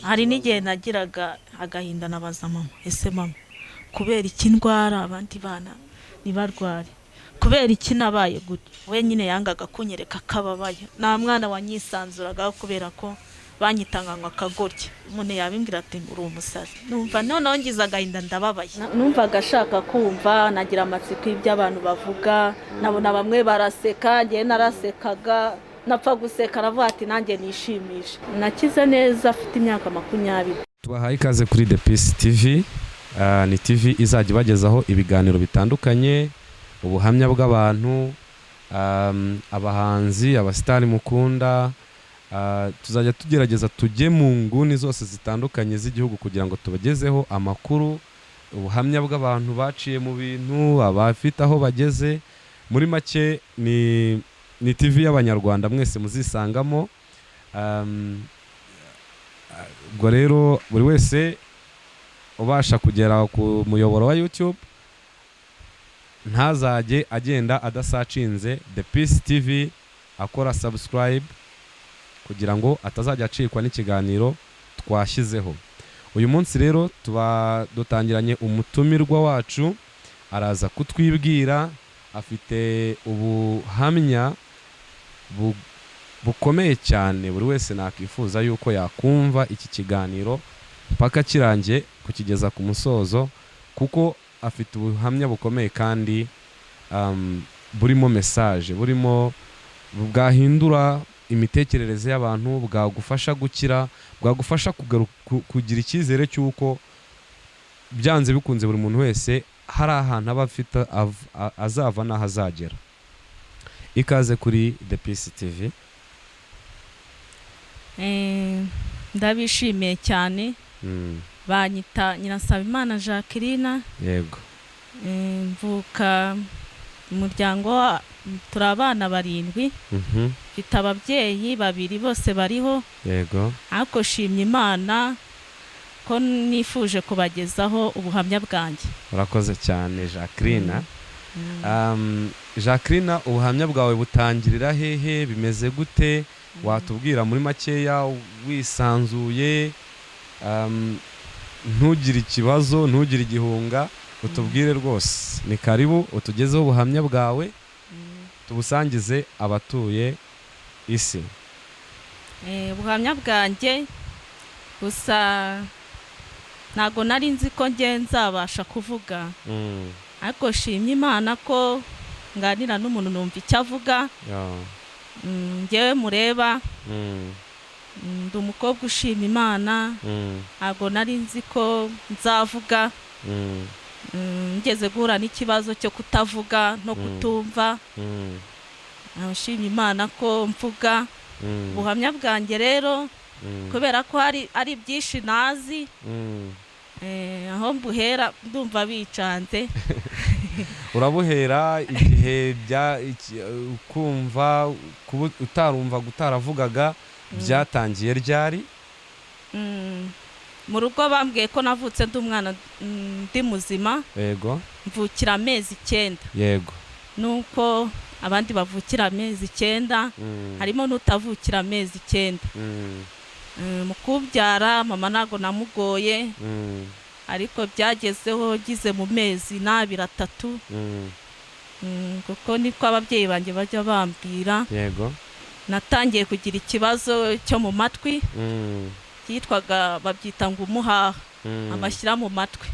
Hari n'igihe nagiraga agahinda, nabaza mama: "Ese mama, kubera iki ndwara, abandi bana ntibarware? Kubera iki nabaye gutya?" We nyine yangaga kunyereka ko ababaye. Nta mwana wanyisanzuragaho kubera ko banyitanga ngo akagoryi. Umuntu yabimbwira ati: "Uri umusazi." Numva noneho ngize agahinda, ndababaye. Numvaga ashaka kumva, nagira amatsiko y'ibyo abantu bavuga. Nabona bamwe baraseka, ngewe narasekaga, napfa guseka, aravuga ati: "Nanjye nishimishe." Nakize neza afite imyaka 20. Tubahaye ikaze kuri The Peace TV. Ni TV izajya ibagezaho ibiganiro bitandukanye, ubuhamya bw'abantu, abahanzi, abasitari mukunda. Tuzajya tugerageza tujye mu nguni zose zitandukanye z'igihugu kugira ngo tubagezeho amakuru, ubuhamya bw'abantu baciye mu bintu, abafite aho bageze. Muri make ni TV y'Abanyarwanda mwese muzisangamo. Ubwo rero buri wese ubasha kugera ku muyoboro wa YouTube ntazajye agenda adasearchinze The Peace TV, akora subscribe kugira ngo atazajya acikwa n'ikiganiro twashyizeho. Uyu munsi rero tuba dutangiranye umutumirwa wacu, araza kutwibwira. Afite ubuhamya bukomeye cyane. Buri wese nakwifuza yuko yakumva iki kiganiro mpaka kirangiye kukigeza ku musozo, kuko afite ubuhamya bukomeye kandi burimo message, burimo bwahindura imitekerereze y'abantu, bwagufasha gukira, bwagufasha kugira icyizere cy'uko byanze bikunze buri muntu wese hari ahantu aba afite azava n'aho azagera. Ikaze kuri The Peace TV. Ndabishimiye cyane. Banyita Nyirasabimana Jacqueline. Mvuka mu muryango turi abana barindwi. Mfite ababyeyi babiri, bose bariho. Ariko shimye Imana ko nifuje kubagezaho ubuhamya bwanjye. Urakoze cyane, Jacqueline. Jacqueline, ubuhamya bwawe butangirira hehe? Bimeze gute? Watubwira muri makeya wisanzuye, ntugire ikibazo, ntugire igihunga, utubwire rwose. Ni karibu utugezeho ubuhamya bwawe, tubusangize abatuye isi. Ubuhamya bwanjye gusa, ntabwo nari nzi ko nge nzabasha kuvuga, ariko shimye Imana ko nganira n'umuntu numva icyo avuga. Ngewe mureba, ndi umukobwa ushima Imana. Ntabwo nari nzi ko nzavuga. Ngeze guhura n'ikibazo cyo kutavuga no kutumva. Nshimye Imana ko mvuga. Ubuhamya bwanjye rero, kubera ko hari ari byinshi nazi, aho mbuhera ndumva bicanze. Urabuhera igihe bya kumva kuba utarumvaga, utaravugaga, byatangiye ryari? Mu rugo bambwiye ko navutse ndi umwana, ndi muzima. Mvukira amezi 9. Nuko abandi bavukira amezi 9, harimo n'utavukira amezi 9. Mu kubyara mama ntabwo namugoye, ariko byagezeho ngize mu mezi n'abiri, atatu, kuko niko ababyeyi banjye bajya bambwira, natangiye kugira ikibazo cyo mu matwi, cyitwaga, babyita ngo umuhaha, amashyira mu matwi.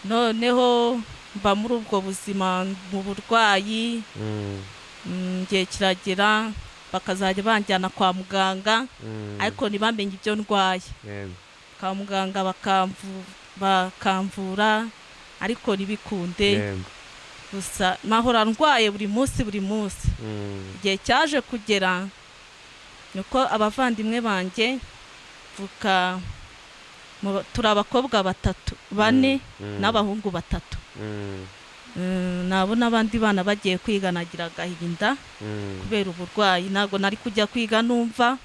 Noneho mba muri ubwo buzima, mu burwayi. Igihe kiragera bakazajya banjyana kwa muganga, ariko ntibamenye ibyo ndwaye. Kwa muganga bakamvura ariko ntibikunde. Gusa nahora ndwaye buri munsi, buri munsi. Igihe cyaje kugera niko abavandimwe banjye, mvuka turi abakobwa batatu, bane n'abahungu batatu. Nabona abandi bana bagiye kwiga nagira agahinda kubera uburwayi. Ntabwo nari kujya kwiga numva.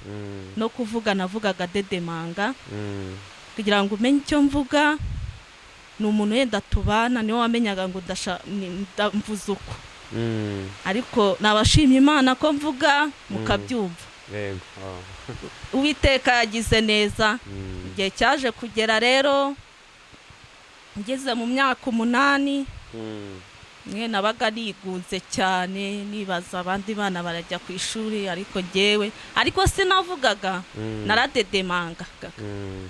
No kuvuga navugaga dedemanga. Kugira ngo umenye icyo mvuga ni umuntu wenda tubana, niwe wamenyaga ngo mvuze uko. Ariko nabashimye Imana ko mvuga mukabyumva. Uwiteka yagize neza. Igihe cyaje kugera rero ngeze mu myaka 8, mwe nabaga nigunze cyane, nibaza abandi bana barajya ku ishuri ariko njyewe, ariko sinavugaga, naradedemangaga,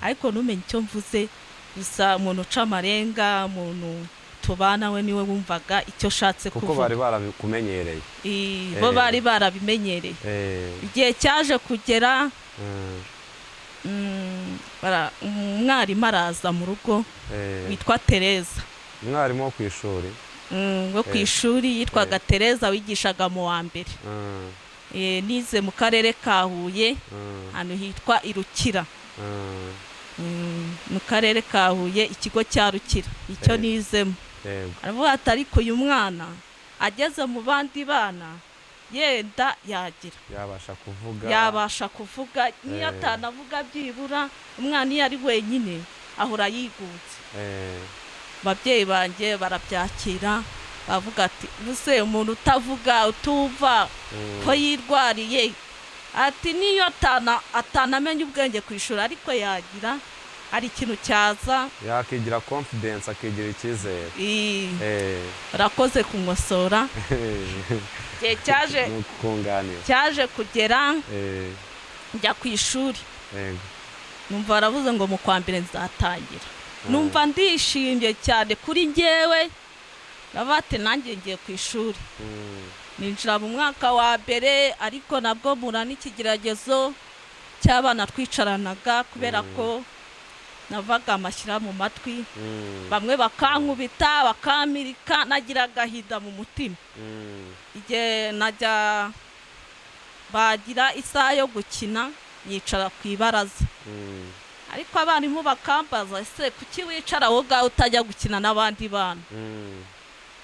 ariko numenye icyo mvuze. Gusa umuntu uca amarenga, umuntu tubana we niwe wumvaga icyo shatse kuko kuvuga, bari barabikumenyereye. Bo bari barabimenyereye. Igihe cyaje kugera, umwarimu araza mu rugo witwa Tereza. Umwarimu wo ku ishuri? Wo ku ishuri yitwaga Tereza, wigishaga mu wa mbere. Nize mu karere ka Huye, ahantu hitwa Irukira. Mu karere ka Huye, ikigo cya Rukira icyo nizemo. Aravuga ati ariko uyu mwana ageze mu bandi bana yenda yagira yabasha kuvuga, yabasha kuvuga, niyo atanavuga byibura umwana iyo ari wenyine ahora yigunze. Ababyeyi banjye barabyakira, bavuga ati ubuse umuntu utavuga utumva ko yirwariye, ati niyo atanamenya ubwenge ku ishuri ariko yagira hari ikintu cyaza, yakigira confidence, akigira icyizere. Urakoze kunkosora. Igihe cyaje kugera njya ku ishuri, numva baravuze ngo mu kwa mbere nzatangira, numva ndishimye cyane kuri njyewe, bati nanjye ngiye ku ishuri. Ninjira mu mwaka wa mbere, ariko nabwo mpura n'ikigeragezo cy'abana twicaranaga, kubera ko navaga amashyira mu matwi, bamwe bakankubita bakamirika, nagira agahinda mu mutima. Igihe najya bagira isaha yo gukina, yicara ku ibaraza, ariko abarimu bakambaza ese kuki wicara wowe ubwawe utajya gukina n'abandi bana,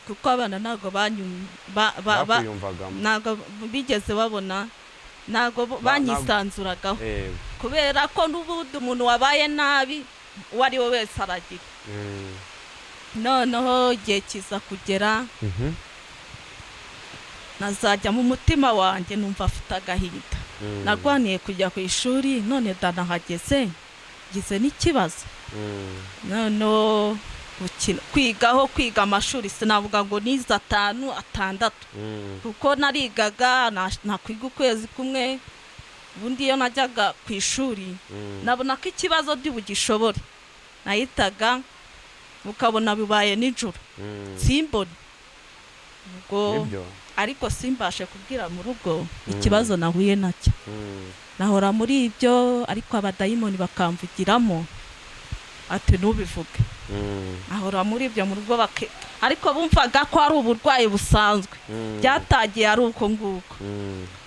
kuko abana ntabwo ntabwo bigeze babona, ntabwo banyisanzuragaho, kubera ko n'ubundi umuntu wabaye nabi uwo ari we wese aragira. Noneho igihe kiza kugera, nazajya mu mutima wanjye numva afite agahinda. Narwaniye kujya ku ishuri none ndanahageze ngize n'ikibazo. Noneho kwigaho kwiga amashuri sinavuga ngo nize 5 6, kuko narigaga nakwiga ukwezi kumwe, ubundi iyo najyaga ku ishuri nabona ko ikibazo ndi bugishobore, nahitaga ukabona bibaye nijoro simbone ubwo, ariko simbashe kubwira mu rugo ikibazo nahuye nacyo. Nahora muri ibyo, ariko abadayimoni bakamvugiramo ati ntubivuge. Ahora muri ibyo mu rugo, ariko bumvaga ko ari uburwayi busanzwe, byatagiye ari uko nguko.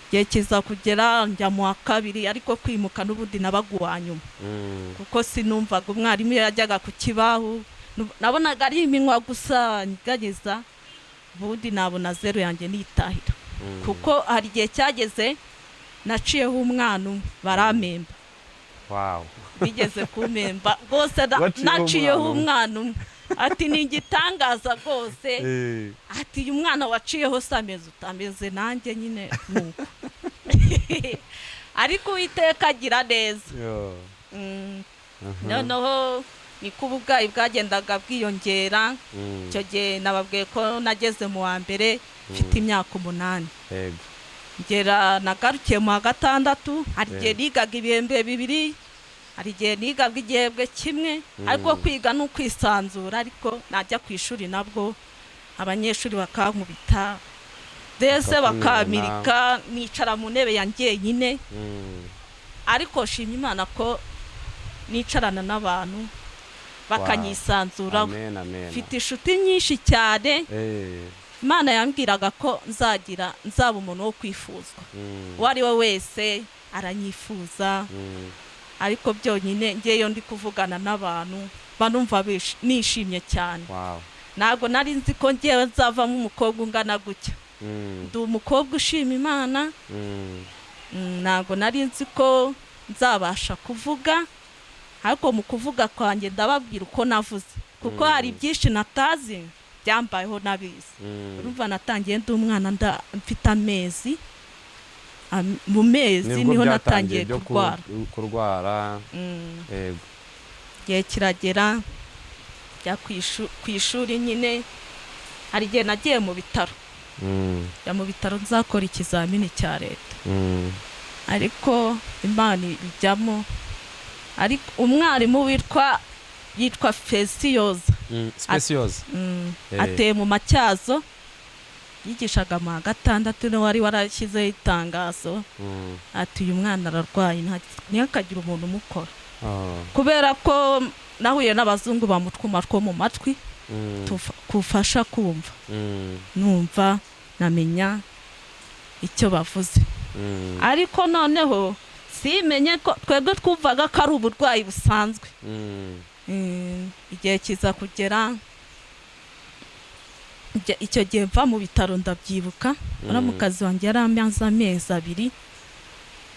Igihe kiza kugera njya mu wa kabiri, ariko kwimuka n'ubundi nabaga uwa nyuma, kuko sinumvaga umwarimu yajyaga ku kibaho, nabonaga ari iminwa gusa nyeganyeza, ubundi nabona zeru yanjye nitahira. Kuko hari igihe cyageze naciyeho umwana umwe baramemba. Bigeze kumemba rwose, naciyeho umwana umwe, ati ni igitangaza rwose, ati uyu mwana waciyeho se ameze utameze nanjye nyine nuko. Ariko Uwiteka agira neza. Noneho niko ububwayi bwagendaga bwiyongera. Icyo gihe nababwiye ko nageze mu wa mbere mfite imyaka 8, ngera nagarukiye mu wa 6. Hari igihe nigaga ibihembwe 2, hari igihe nigaga igihembwe 1, ariko kwiga ni ukwisanzura. Ariko najya ku ishuri nabwo abanyeshuri bakankubita ndetse bakamirika, nicara mu ntebe ya njyenyine. Ariko shima Imana ko nicarana n'abantu bakanyisanzuraho. Mfite inshuti nyinshi cyane. Imana yambwiraga ko nzagira nzaba umuntu wo kwifuzwa, uwo ari we wese aranyifuza, ariko byonyine ngeyo ndi kuvugana n'abantu banumva nishimye cyane. Ntabwo nari nzi ko ngewe nzavamo umukobwa ungana gutya. Ndi umukobwa ushima Imana. Ntabwo nari nzi ko nzabasha kuvuga, ariko mu kuvuga kwanjye ndababwira uko navuze, kuko hari byinshi natazi byambayeho nabizi. Urumva natangiye ndi umwana mfite amezi, mu mezi niho natangiye kurwara. Igihe kiragera njya ku ishuri nyine, hari igihe nagiye mu bitaro, njya mu bitaro nzakora ikizamini cya leta, ariko Imana ibijyamo. Ariko umwarimu yitwa Fesiyoza, Specioza, ateye mu Matyazo, yigishaga mu wa gatandatu, niwe wari warashyizeho itangazo ati uyu mwana ararwaye, ntihakagire umuntu umukora, kubera ko nahuye n'abazungu bamutwuma two mu matwi kufasha kumva, numva namenya icyo bavuze. Ariko noneho simenye ko twebwe twumvaga ko ari uburwayi busanzwe. Igihe kiza kugera, icyo gihe mva mu bitaro ndabyibuka, muramukazi wanjye yari amaze amezi 2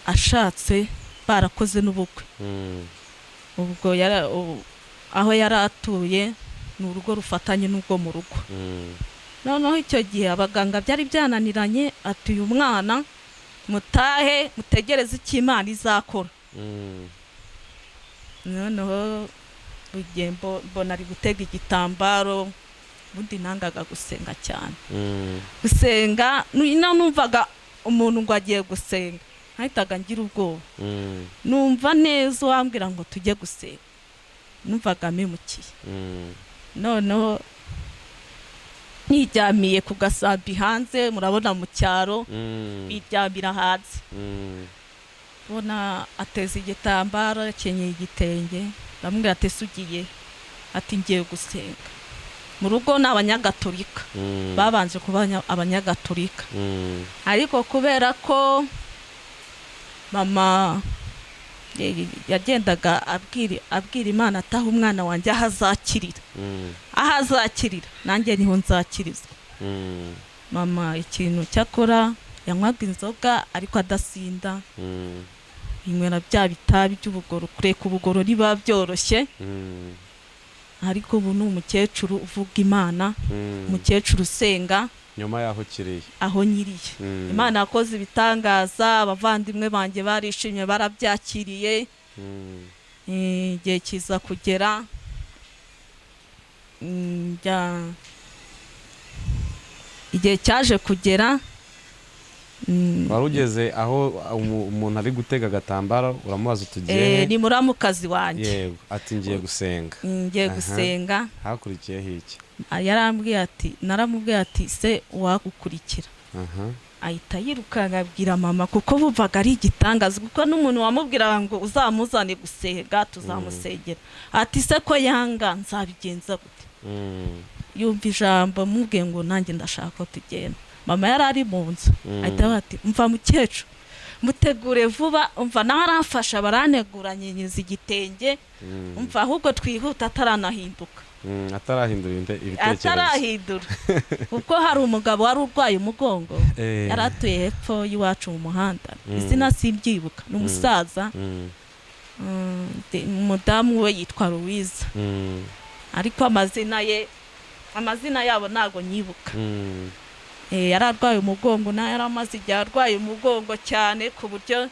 ashatse, barakoze n'ubukwe. Ubwo aho yari atuye ni urugo rufatanye n'ubwo mu rugo. Noneho icyo gihe abaganga byari byananiranye, ati uyu mwana mutahe mutegereze icyo Imana izakora. Noneho mbona ari gutega igitambaro, ubundi nangaga gusenga cyane. Gusenga numvaga umuntu ngo agiye gusenga nahitaga ngira ubwoba. Numva neza uwambwira ngo tujye gusenga, numvaga mpemukiye. Noneho nijyamiye ku gasambi hanze, murabona mu cyaro biryamira hanze, ubona ateze igitambaro, akenyeye igitenge, ndamubwira ati ese ugiye? Ati ngiye gusenga. Mu rugo ni abanyagatolika, babanje kuba abanyagatolika, ariko kubera ko mama yagendaga abwira Imana ataha umwana wanjye aho azakirira, aho azakirira nanjye niho nzakirizwa. Mama ikintu cyakora yanywaga inzoga ariko adasinda, inywera bya bitabi by'ubugoro, kureka ubugoro niba byoroshye, ariko ubu ni umukecuru uvuga Imana, umukecuru usenga. Nyuma yaho kiriye, aho nyiriye, Imana yakoze ibitangaza, abavandimwe banjye barishimye, barabyakiriye. Igihe kiza kugera, igihe cyaje kugera, wari ugeze aho umuntu ari gutega agatambaro, uramubaza utugiye? Ni muramukazi wanjye. Yego, ati ngiye gusenga. Ngiye gusenga. Hakurikiyeho iki? Yarambwiye ati, naramubwiye ati se uwagukurikira, ahita yirukanka abwira mama, kuko bumvaga ari igitangaza, kuko n'umuntu wamubwiraga ngo uzamuzane gusenga tuzamusengera, ati se ko yanga nzabigenza gute? Yumva ijambo mubwiye ngo nanjye ndashaka ko tugenda. Mama yari ari mu nzu, ahita ati mva mukecuru mutegure vuba, umva nawe aramfasha, baranegura nyenyeza igitenge, umva ahubwo twihuta ataranahinduka. Atarahindura ibitekerezo, atarahindura, kuko hari umugabo wari urwaye umugongo, yari atuye hepfo y'iwacu mu muhanda, izina simbyibuka, ni umusaza, umudamu we yitwa Louise, ariko amazina yabo ntago nyibuka. Yari arwaye umugongo, nawe yari amaze igihe arwaye umugongo cyane, ku buryo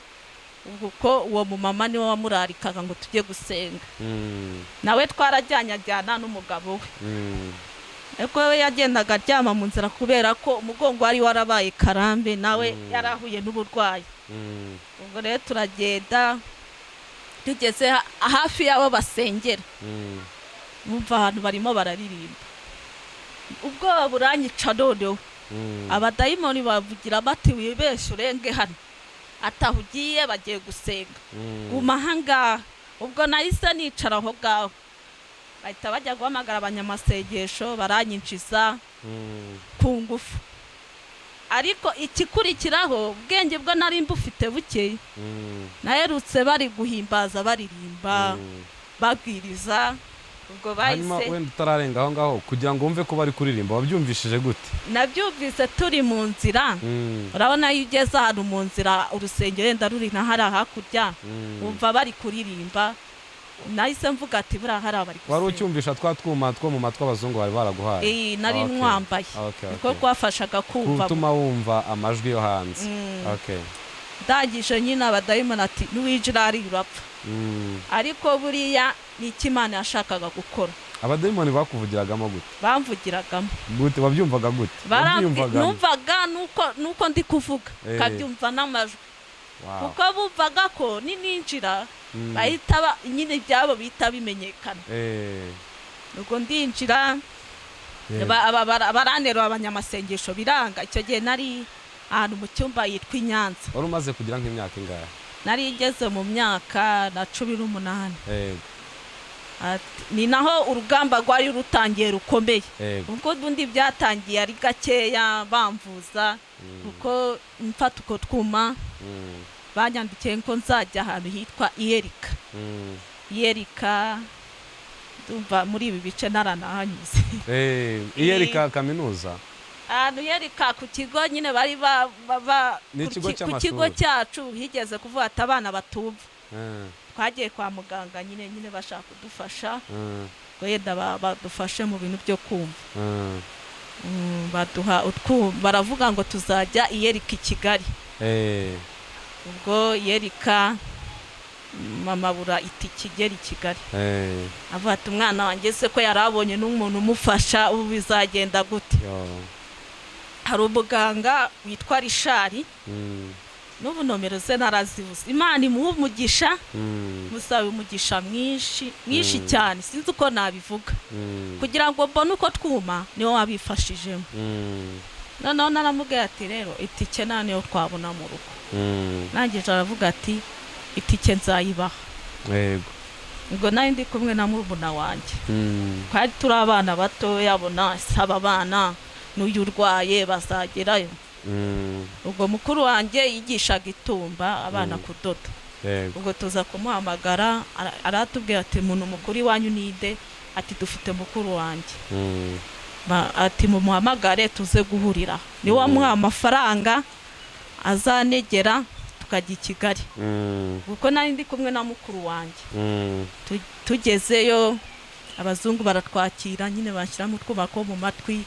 kuko uwo mumama niwe wamurarikaga ngo tujye gusenga, nawe twarajyanye ajyana n'umugabo we, ariko we yagendaga aryama mu nzira kubera ko umugongo wari warabaye karambe, nawe yarahuye n'uburwayi. Ubwo rero turagenda, tugeze hafi y'abo basengera, numva ahantu barimo bararirimba, ubwoba buranyica. Noneho abadayimoni bavugira bati wibeshye urenge hano, atahugiye bagiye gusenga, guma ahangaha. Ubwo nahise nicara aho ngaho, bahita bajya guhamagara abanyamasengesho, baranyinjiza ku ngufu. Ariko ikikurikiraho, ubwenge bwo nari mbufite buke, naherutse bari guhimbaza, baririmba, babwiriza. Ubwo bahise wenda utararenga aho ngaho, kugira ngo wumve ko bari kuririmba, wabyumvishije gute? Nabyumvise turi mu nzira. Urabona iyo ugeze ahantu mu nzira, urusengero wenda ruri nka hariya hakurya, wumva bari kuririmba, nahise mvuga ati buriya hariya bari Wari gusenga. ucyumvisha twa twuma two mu matwi abazungu bari baraguhaye? Nari nwambaye, niko rwafashaga kumva, gutuma wumva amajwi yo hanze. Ndangije nyine abadayimoni ati nuwinjira hariya urapfa. Ariko buriya ni icyo Imana yashakaga gukora. Abadayimoni bakuvugiragamo gute? Bamvugiragamo. Gute? Wabyumvaga gute? Wabyiyumvagamo? Numvaga nuko ndi kuvuga, kabyumva n'amajwi. Kuko bumvaga ko nininjira bahita nyine ibyabo bihita bimenyekana. Ubwo ndinjira, baranterura abanyamasengesho biranga. Icyo gihe nari ahantu mu cyumba yitwa i Nyanza. Wari umaze kugira nk'imyaka ingahe? Nari ngeze mu myaka na 18. Ni naho urugamba rwari rutangiye rukomeye. Ubwo ubundi byatangiye ari gakeya bamvuza, kuko mfata uko twuma banyandikiye ko nzajya ahantu hitwa Iyerika. Iyerika, ndumva muri ibi bice naranahanyuze. Iyerika kaminuza? Ahantu Iyerika ku kigo nyine bari ku kigo cyacu higeze kuvuga ati abana batumva. Twagiye kwa muganga nyine bashaka kudufasha, ngo yenda badufashe mu bintu byo kumva. Baduha utwuma, baravuga ngo tuzajya Iyerika i Kigali. Ubwo Iyerika mama bura itike igera i Kigali. Avuga ati umwana wanjye se ko yari abonye n'umuntu umufasha, ubu bizagenda gute? Hari umuganga witwa Rishari, n'ubu nomero ze narazibuze. Imana imuhe umugisha, musaba umugisha mwinshi mwinshi cyane, sinzi uko nabivuga. Kugira ngo mbone uko twuma niwe wabifashijemo. Noneho naramubwiye ati rero itike nta niyo twabona mu rugo. Nangije aravuga ati itike nzayibaha. Ubwo nari ndi kumwe na murumuna wanjye. Twari turi abana batoya, abona saba abana n'uyu urwaye bazagerayo. Ubwo mukuru wanjye yigishaga itumba abana kudoda. Ubwo tuza kumuhamagara, aratubwira ati umuntu mukuru iwanyu ninde? Ati dufite mukuru wanjye. Ati mumuhamagare tuze guhurira. Niwe wamuha amafaranga azanegera tukajya i Kigali. Kuko nari ndi kumwe na mukuru wanjye. Tugezeyo abazungu baratwakira nyine, bashyiramo utwuma two mu matwi.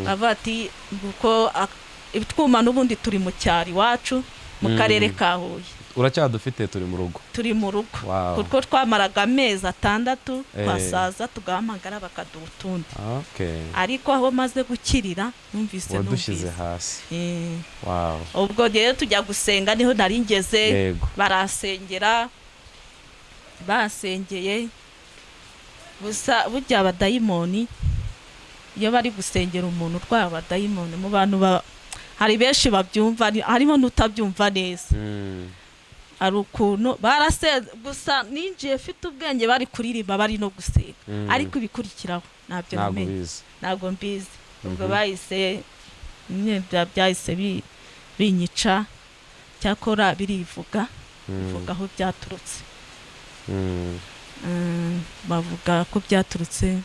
Bavuga ati kuko utwuma n'ubundi turi mu cyaro iwacu mu karere ka Huye. Uracyadufite? Turi mu rugo. Turi mu rugo. Kuko twamaraga amezi 6 twasaza tugahamagara bakaduha utundi. Ariko aho maze gukirira numvise wadushyize hasi. Ubwo rero tujya gusenga niho nari ngeze, barasengera, basengeye gusa burya abadayimoni iyo bari gusengera umuntu urwaye abadayimoni mu bantu hari benshi babyumva, harimo n'utabyumva neza. Hari ukuntu barasenze gusa ninjiye mfite ubwenge bari kuririmba bari no gusenga, ariko ibikurikiraho ntabyo namenye, ntabwo mbizi. Ubwo bahise byahise binyica, cyakora birivuga, bivuga aho byaturutse. Bavuga ko byaturutse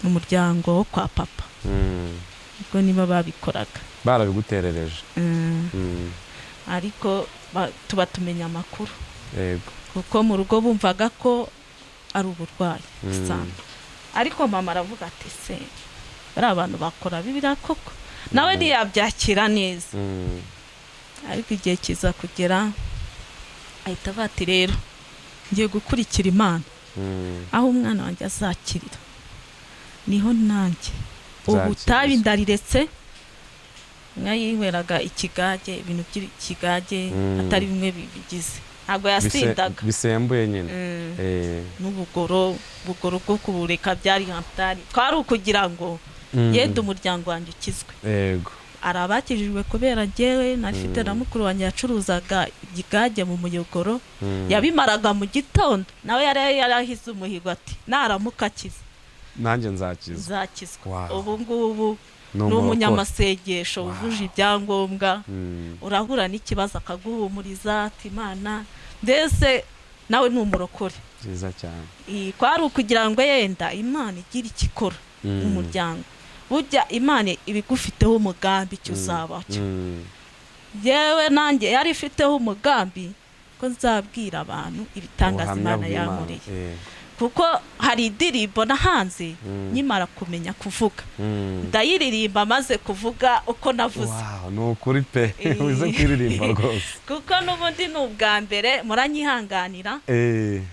mu muryango wo kwa papa. Ubwo niba babikoraga barabiguterereje. Ariko tuba tumenya amakuru. Kuko mu rugo bumvaga ko ari uburwayi busanzwe. Ariko mama aravuga ati se bari abantu bakora bibira koko, nawe ntiyabyakira neza. Ariko igihe kiza kugera ahita avuga ati rero ngiye gukurikira Imana, aho umwana wanjye azakirira niho nanjye ubu tabi ndariretse. Mwayinyweraga ikigage, ibintu by'ikigage atari bimwe bigize, ntabwo yasindaga bisembuye nyine. N'ubugoro bugoro bwo kubureka byari hantari, twari ukugira ngo yenda umuryango wanjye ukizwe. Arabakijijwe kubera njyewe nari mfite na mukuru wanjye yacuruzaga igigage mu muyogoro, yabimaraga mu gitondo, nawe yari yarahize umuhigo ati naramuka akize nanjye nzakizwa. Ubu ngubu ni umunyamasengesho wujuje ibyangombwa, urahura n'ikibazo akaguhumuriza ati Imana, mbese nawe ni umurokore. Byiza cyane. Kwari ukugira ngo yenda Imana igire icyo ikora mu muryango. Burya Imana ibigufiteho umugambi icyo uzaba cyo. Yewe nanjye yari ifiteho umugambi ko nzabwira abantu ibitangaza Imana yankoreye. Kuko hari indirimbo nahanze nkimara kumenya kuvuga, ndayiririmba maze kuvuga uko navuze. Wow, ni ukuri pe, uze kuririmba rwose. Kuko n'ubundi ni ubwa mbere, muranyihanganira,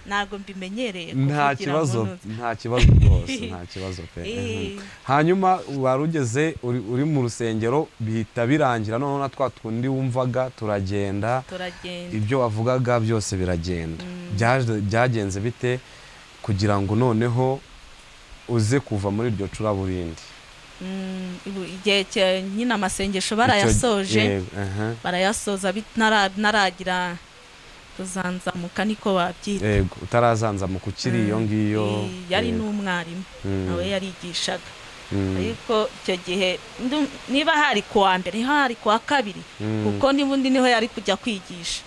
ntabwo mbimenyereye. Nta kibazo, nta kibazo rwose, nta kibazo pe. Hanyuma wari ugeze uri mu rusengero, bihita birangira, noneho na twa tundi wumvaga turagenda, ibyo wavugaga byose biragenda. Byagenze bite kugira ngo noneho uze kuva muri iryo curaburindi? Igihe nyine amasengesho barayasoje, barayasoza naragira kuzanzamuka, niko babyita. Yego, utarazanzamuka ukiri iyo ngiyo. Yari n'umwarimu nawe yarigishaga, ariko icyo gihe niba hari kuwa mbere, niba hari kuwa kabiri, kuko n'ubundi niho yari kujya kwigisha.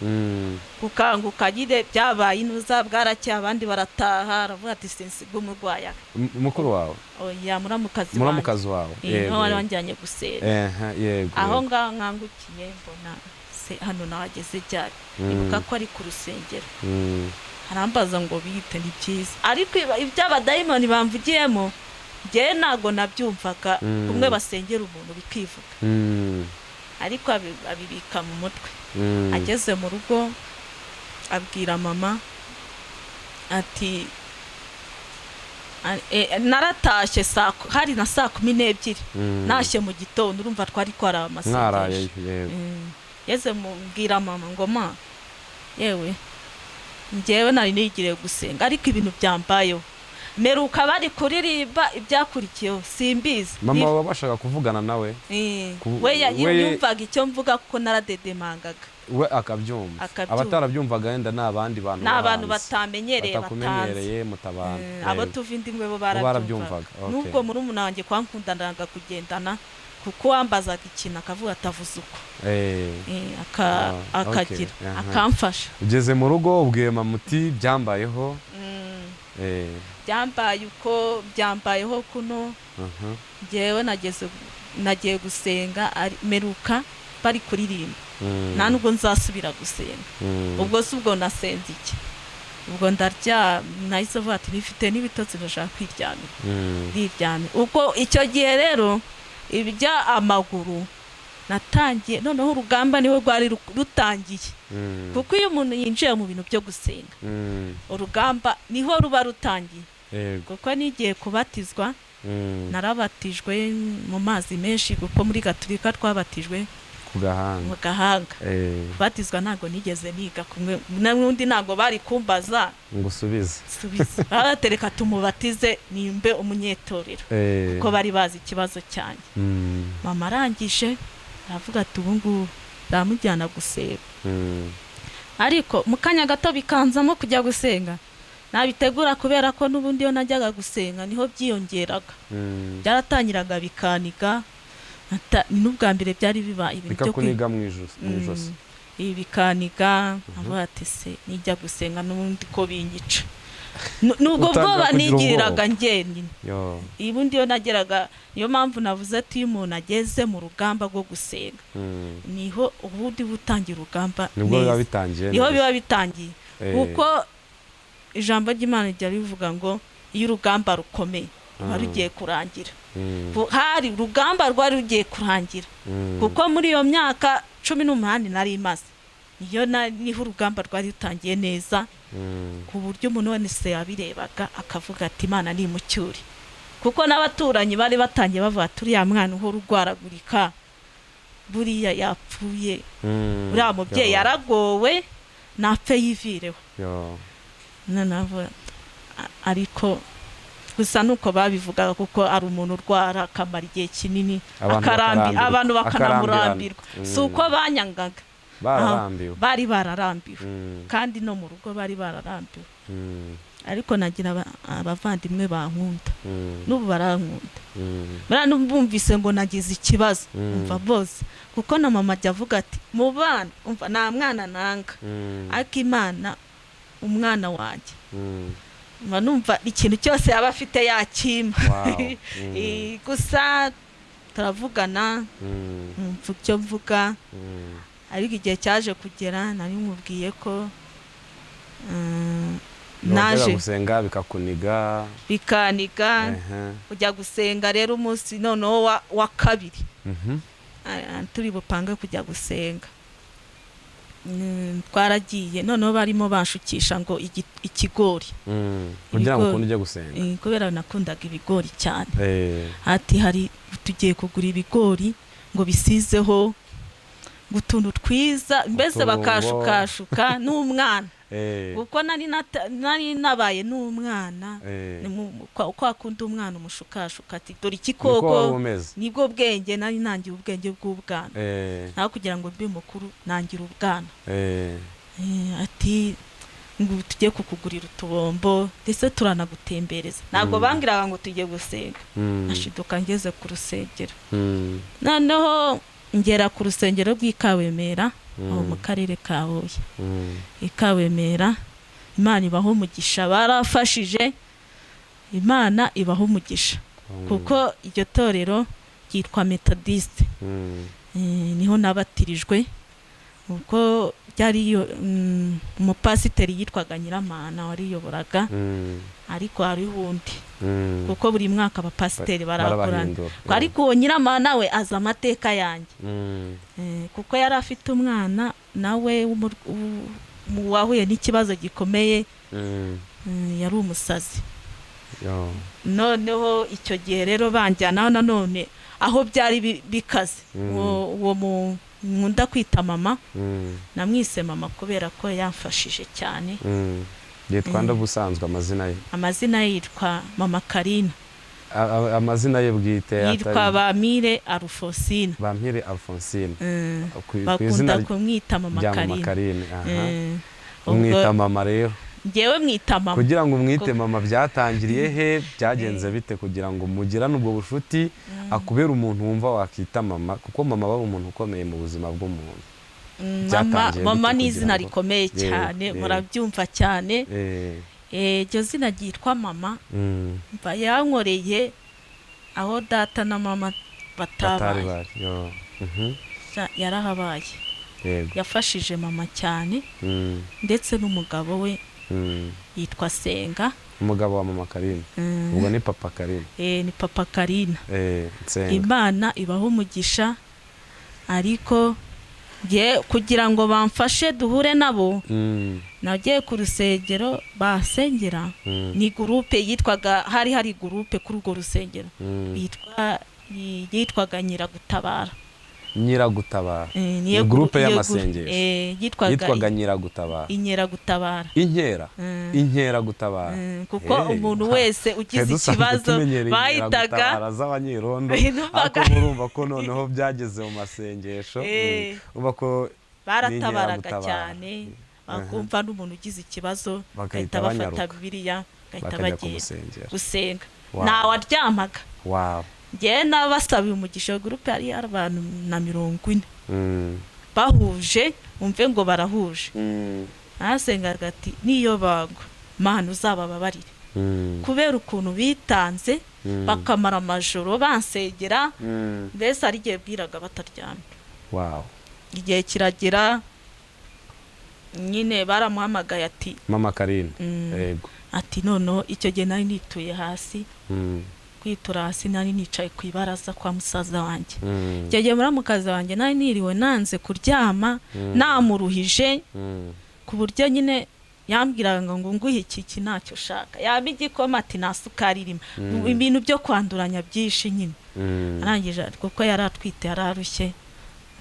Gukanguka nyine byabaye inuza, bwarakeye abandi barataha, aravuga ati sinsiga umurwayi. Mukuru wawe? Oya, muramukazi wawe. Muramukazi wawe. Niho wari wanjyanye gusenga. Aho ngaho nkangukiye mbona se hano nahageze ryari, ibuka ko ari ku rusengero. Arambaza ngo bite, ni byiza, ariko iby'abadayimoni bamvugiyemo njyewe ntabwo nabyumvaga. Kumwe basengera umuntu bikivuga, ariko abibika mu mutwe. Ageze mu rugo abwira mama ati naratashye hari na 12:00, nashye mu gitondo, urumva twari twara amasengesho. Yeze mubwira mama ngo ma yewe njyewe nari nigiriye gusenga, ariko ibintu byambayeho, meruka bari kuririmba, ibyakurikiyeho simbizi. Mama wabashaga kuvugana nawe? We yumvaga icyo mvuga kuko naradedemangaga, we akabyumva. Abatarabyumvaga wenda ni abandi bantu, ni abantu batamenyereye, batakumenyereye, mutabana. Abo tuva indi mwe bo barabyumvaga. Nubwo murumuna wanjye kwankundanaga kugendana, kuko wambazaga ikintu akavuga atavuze uko, akagira akamfasha. Ugeze mu rugo ubwiye mama uti byambayeho? Byambaye uko byambayeho kuno. Njyewe nagiye gusenga, meruka bari kuririmba, nta nubwo nzasubira gusenga. Ubwo si ubwo nasenze iki, ubwo ndarya, nahise avuga ati nifite n'ibitotsi ndashaka kwiryamira, ndiryamira. Ubwo icyo gihe rero ibya amaguru natangiye, noneho urugamba niho rwari rutangiye, kuko iyo umuntu yinjiye mu bintu byo gusenga urugamba niho ruba rutangiye. Kuko nigiye kubatizwa, narabatijwe mu mazi menshi, kuko muri Gatolika twabatijwe ku gahanga. Mu gahanga. Kubatizwa ntabwo nigeze niga kumwe n'undi, ntabwo bari kumbaza ngo usubize. Subize. Baratereka tumubatize nimbe umunyetorero, kuko bari bazi ikibazo cyanjye. Mama arangije aravuga ati ubu ngubu ndamujyana gusenga. Ariko mu kanya gato bikanzamo kujya gusenga, nabitegura kubera ko n'ubundi iyo najyaga gusenga niho byiyongeraga. Byaratangiraga bikaniga, ni n'ubwa mbere byari bibaye ibintu byo kuniga mu ijosi. Ibi bikaniga, avuga ati se nijya gusenga n'ubundi ko binyica. Nubwo bwoba nigiriraga njyenyine. Ubundi iyo nageraga, niyo mpamvu navuze ati iyo umuntu ageze mu rugamba rwo gusenga niho ubundi butangira urugamba, nibwo biba bitangiye, niho biba bitangiye. Kuko ijambo ry'Imana rijya rivuga ngo iyo urugamba rukomeye ruba rugiye kurangira. Hari urugamba rwari rugiye kurangira, kuko muri iyo myaka 18 nari imaze, niyo niho urugamba rwari rutangiye neza, ku buryo umuntu wese yabirebaga akavuga ati Imana ni imucyure. Kuko n'abaturanyi bari batangiye bavuga turiya mwana uhora urwaragurika, buriya yapfuye, uriya mubyeyi yaragowe, napfe yivireho. Ariko gusa nuko babivugaga, kuko ari umuntu urwara akamara igihe kinini, abantu bakanamurambirwa. Si uko banyangaga, bari bararambiwe, kandi no mu rugo bari bararambiwe. Ariko nagira abavandimwe bankunda, n'ubu barankunda. Bumvise ngo nagize ikibazo, umva bose, kuko na mama ajya avuga ati mu bana umva nta mwana nanga, ariko Imana umwana wanjye mba numva ikintu cyose yaba afite yakima. Gusa turavugana, mvuga icyo mvuga, ariko igihe cyaje kugera nari mubwiye ko Naje gusenga bikakuniga, bikaniga. Kujya gusenga rero umunsi noneho wa kabiri turi bupange kujya gusenga, twaragiye noneho barimo banshukisha ngo ikigori kugira ngo ukunde ujye gusenga, kubera nakundaga ibigori cyane. Ati hari tugiye kugura ibigori ngo bisizeho utuntu twiza, mbese bakashukashuka n'umwana, kuko nari nabaye n'umwana, kwa kundi umwana umushukashuka ati dore ikikoko, nibwo bwenge nari nangira ubwenge bw'ubwana, naho kugira ngo mbe mukuru nangira ubwana. Ati ngo tujye kukugurira utubombo ndetse turanagutembereza, ntabwo bangiraga ngo tujye gusenga. Ashiduka ngeze ku rusengero, noneho ngera ku rusengero rw'Ikawemera aho mu karere ka Huye. Ikawemera Imana ibaho umugisha, barafashije, Imana ibaho umugisha, kuko iryo torero ryitwa Methodiste, niho nabatirijwe, kuko byari umupasiteri yitwaga Nyiramana wariyoboraga, ariko hari undi, kuko buri mwaka abapasiteri barakorana, ariko uwo Nyiramana we aza amateka yanjye, kuko yari afite umwana nawe wahuye n'ikibazo gikomeye, yari umusazi. Noneho icyo gihe rero banjyana nanone aho byari bikaze, uwo nkunda kwita mama, namwise mama kubera ko yamfashije cyane. Yitwa ndabusanzwe amazina ye? Amazina ye yitwa Mama Karina. Amazina ye bwite yitwa Bamire Alphonsine. Bamire Alphonsine. Bakunda kumwita Mama Karina. Umwita mama rero? Ngewe mwita mama. Kugira ngo umwite mama byatangiriye he, byagenze bite kugira ngo mugirane ubwo bushuti, akubera umuntu wumva wakita mama, kuko mama baba umuntu ukomeye mu buzima bw'umuntu. Mama ni izina rikomeye cyane, murabyumva cyane. Iryo zina ryitwa mama mva yankoreye aho data na mama batabaye, yarahabaye, yafashije mama cyane, ndetse n'umugabo we yitwa Senga. Umugabo wa Mama Karina? Ubwo ni Papa Karina? Ni Papa Karina. Imana ibaho umugisha, ariko kugira ngo bamfashe duhure nabo, nagiye ku rusengero basengera, ni gurupe yitwaga, hari gurupe kuri urwo rusengero yitwaga Nyiragutabara. Nyiragutabara ni gurupe y'amasengesho yitwaga Nyiragutabara. Inkeragutabara. Inkera Inkeragutabara, kuko umuntu wese ugize ikibazo bahitaga z'abanyerondo, ariko murumva ko noneho byageze mu masengesho, urumva ko baratabaraga cyane, bakumva n'umuntu ugize ikibazo bagahita bafata Bibiliya bagahita bagiye gusenga, ntawaryamaga. Njye nabasabiye umugisha, gurupe yari abantu na 40 bahuje, umve ngo barahuje. Nasengaga ati niyo bagwa Mana uzabababarire, kubera ukuntu bitanze bakamara amajoro bansegera, mbese ari igihe bwiraga bataryamye. Igihe kiragera nyine baramuhamagaye ati Mama Karina, ati noneho icyo gihe nari nituye hasi, kwitura hasi nari nicaye ku ibaraza kwa musaza wanjye. Icyo gihe muramukazi wanjye nari niriwe nanze kuryama, namuruhije ku buryo nyine yambwiraga ngo nguhe iki ntacyo ushaka, yaba igikoma ati nta sukari irimo, ibintu byo kwanduranya byinshi nyine. Arangije kuko yari atwite yararushye,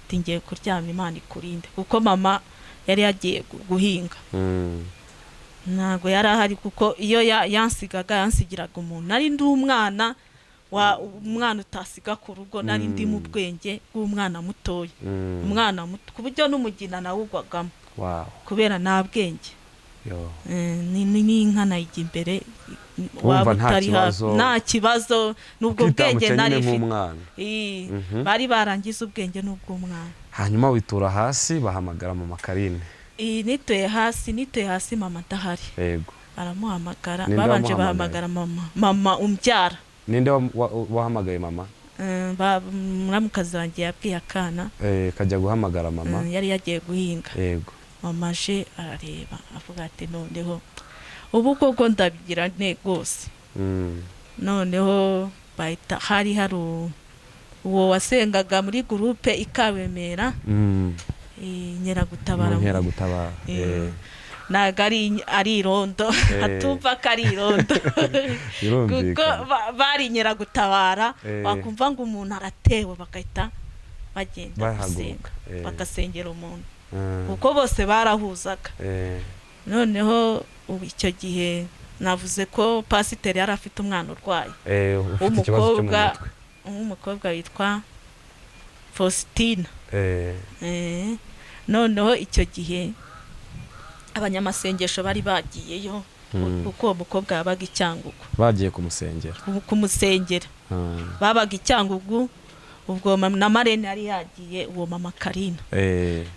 ati ngiye kuryama Imana ikurinde, kuko mama yari yagiye guhinga, ntabwo yari ahari, kuko iyo yansigaga yansigiraga umuntu. Nari ndi umwana wa umwana utasiga ku rugo, nari ndi mu bwenge bw'umwana mutoya, umwana muto ku buryo n'umugina nawugwagamo, kubera nta bwenge. N'inka nayijya imbere, waba utari nta kibazo, n'ubwo bwenge nari mfite. Bari barangiza ubwenge n'ubw'umwana. Hanyuma witura hasi bahamagara Mama Karine. Nituye hasi mama adahari. Yego. Baramuhamagara, babanje bahamagara mama umbyara. Ninde wahamagaye mama? Muramukazi wanjye yabwiye akana kajya guhamagara mama, yari yagiye guhinga. Yego. Mama aje arareba avuga ati noneho Ubu koko ndabigira nte rwose. Noneho bahita hari uwo wasengaga muri gurupe ikabemera, inkeragutabara. Mu nkeragutabara. Ntabwo ari irondo, atumva ko ari irondo, kuko Birumvikana. bari inkeragutabara. Wakumva ngo umuntu aratewe, bagahita bagenda Bahaguruka. gusenga, bagasengera umuntu, kuko bose barahuzaga. Noneho ubu icyo gihe navuze ko pasiteri yari afite umwana urwaye Ufite ikibazo cyo mu w'umukobwa, mutwe. w'umukobwa witwa Faustina. Noneho icyo gihe abanyamasengesho bari bagiyeyo, kuko uwo mukobwa yabaga i Cyangugu. Bagiye kumusengera. Kumusengera. Babaga i Cyangugu. Ubwo na marene yari yagiye, uwo mama Karina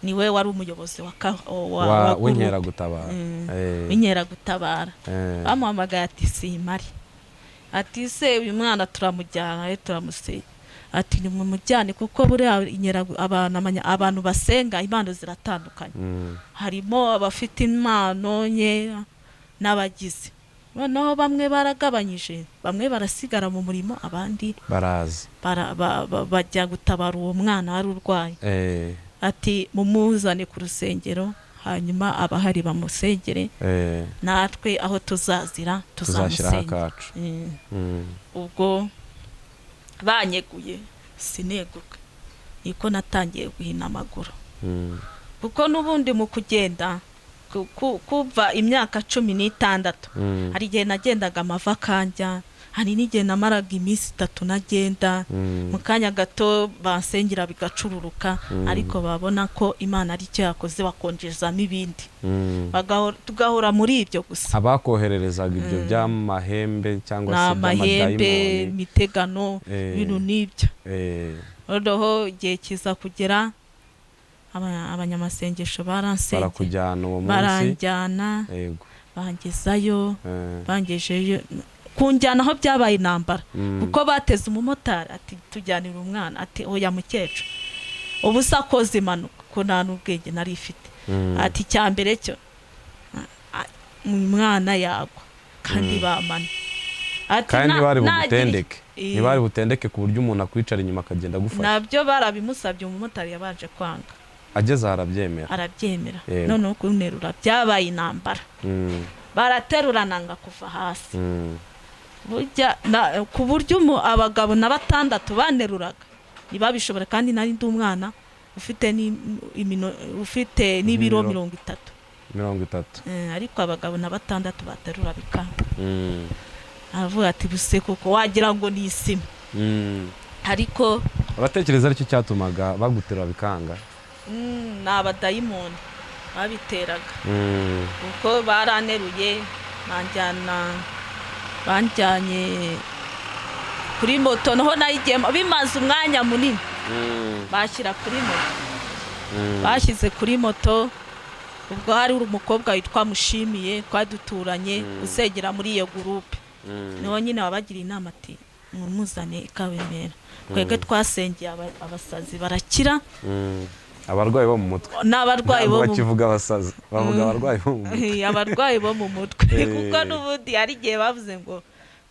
niwe wari umuyobozi wa wa groupe. W'inkeragutabara. W'inkeragutabara. Bamuhamagaye ati simari, ati se uyu mwana turamujyana, turamusenya? Ati nimumujyane, kuko buriya abantu basenga impano ziratandukanye. Harimo abafite impano nkeya n'abagize. Noneho bamwe baragabanyije, bamwe barasigara mu murimo, abandi baraza bajya gutabara uwo mwana wari urwaye. Ati mumuzane ku rusengero, hanyuma abahari bamusengere, natwe aho tuzazira tuzashyiraho tuzamusengera. akacu. Ubwo banyeguye sineguka, niko natangiye guhina amaguru, kuko n'ubundi mu kugenda kuva imyaka 16, hari igihe nagendaga amava akanjya, hari n'igihe namaraga iminsi 3 nagenda. Mu kanya gato bansengera bigacururuka, ariko babona ko Imana ari cyo yakoze bakonjezamo ibindi. Tugahora muri ibyo gusa. Abakohererezaga ibyo by'amahembe cyangwa ni se amahembe, by'amadayimoni. imitegano, ibintu n'ibyo. Noneho igihe kiza kugera, abanyamasengesho baransengera. Barakujyana uwo munsi. Baranjyana. Yego. Bangezayo. Bangejeyo, kunjyana aho byabaye intambara, kuko bateze umumotari ati tujyanira umwana, ati oya mukecuru, ubu se akoze impanuka, ko nta n'ubwenge nari ifite. Ati icya mbere cyo umwana yagwa kandi bamana. Ati Kandi ntibari bugutendeke. Ntibari butendeke ku buryo umuntu akwicara inyuma akagenda agufasha. Nabyo barabimusabye, umumotari yabanje kwanga. Ageze aho arabyemera. Arabyemera. Noneho kunterura byabaye intambara. Baraterurana nga kuva hasi. Burya ku buryo abagabo na 6 baneruraga ntibabishobora, kandi nari ndi umwana ufite ufite n'ibiro 30. 30. Ariko abagabo na 6 baterura bikanga. Aravuga ati buse koko wagira ngo ni isima. Ariko abatekereza aricyo cyatumaga baguterura bikanga. Ni abadayimoni babiteraga, kuko baraneruye banjyanye kuri moto, naho nayigiyemo bimaze umwanya munini. Bashyira kuri moto. Bashyize kuri moto, ubwo hari umukobwa witwa Mushimiye twari duturanye, usengera muri iyo gurupe. Niho nyine wabagira inama ati mumuzane ikabemera, twebwe twasengeye abasazi barakira. Abarwayi bo mu mutwe. N'abarwayi bo mu bakivuga abasazi, bavuga abarwayi bo mu mutwe. Abarwayi bo mu mutwe, kuko n'ubundi hari igihe bavuze ngo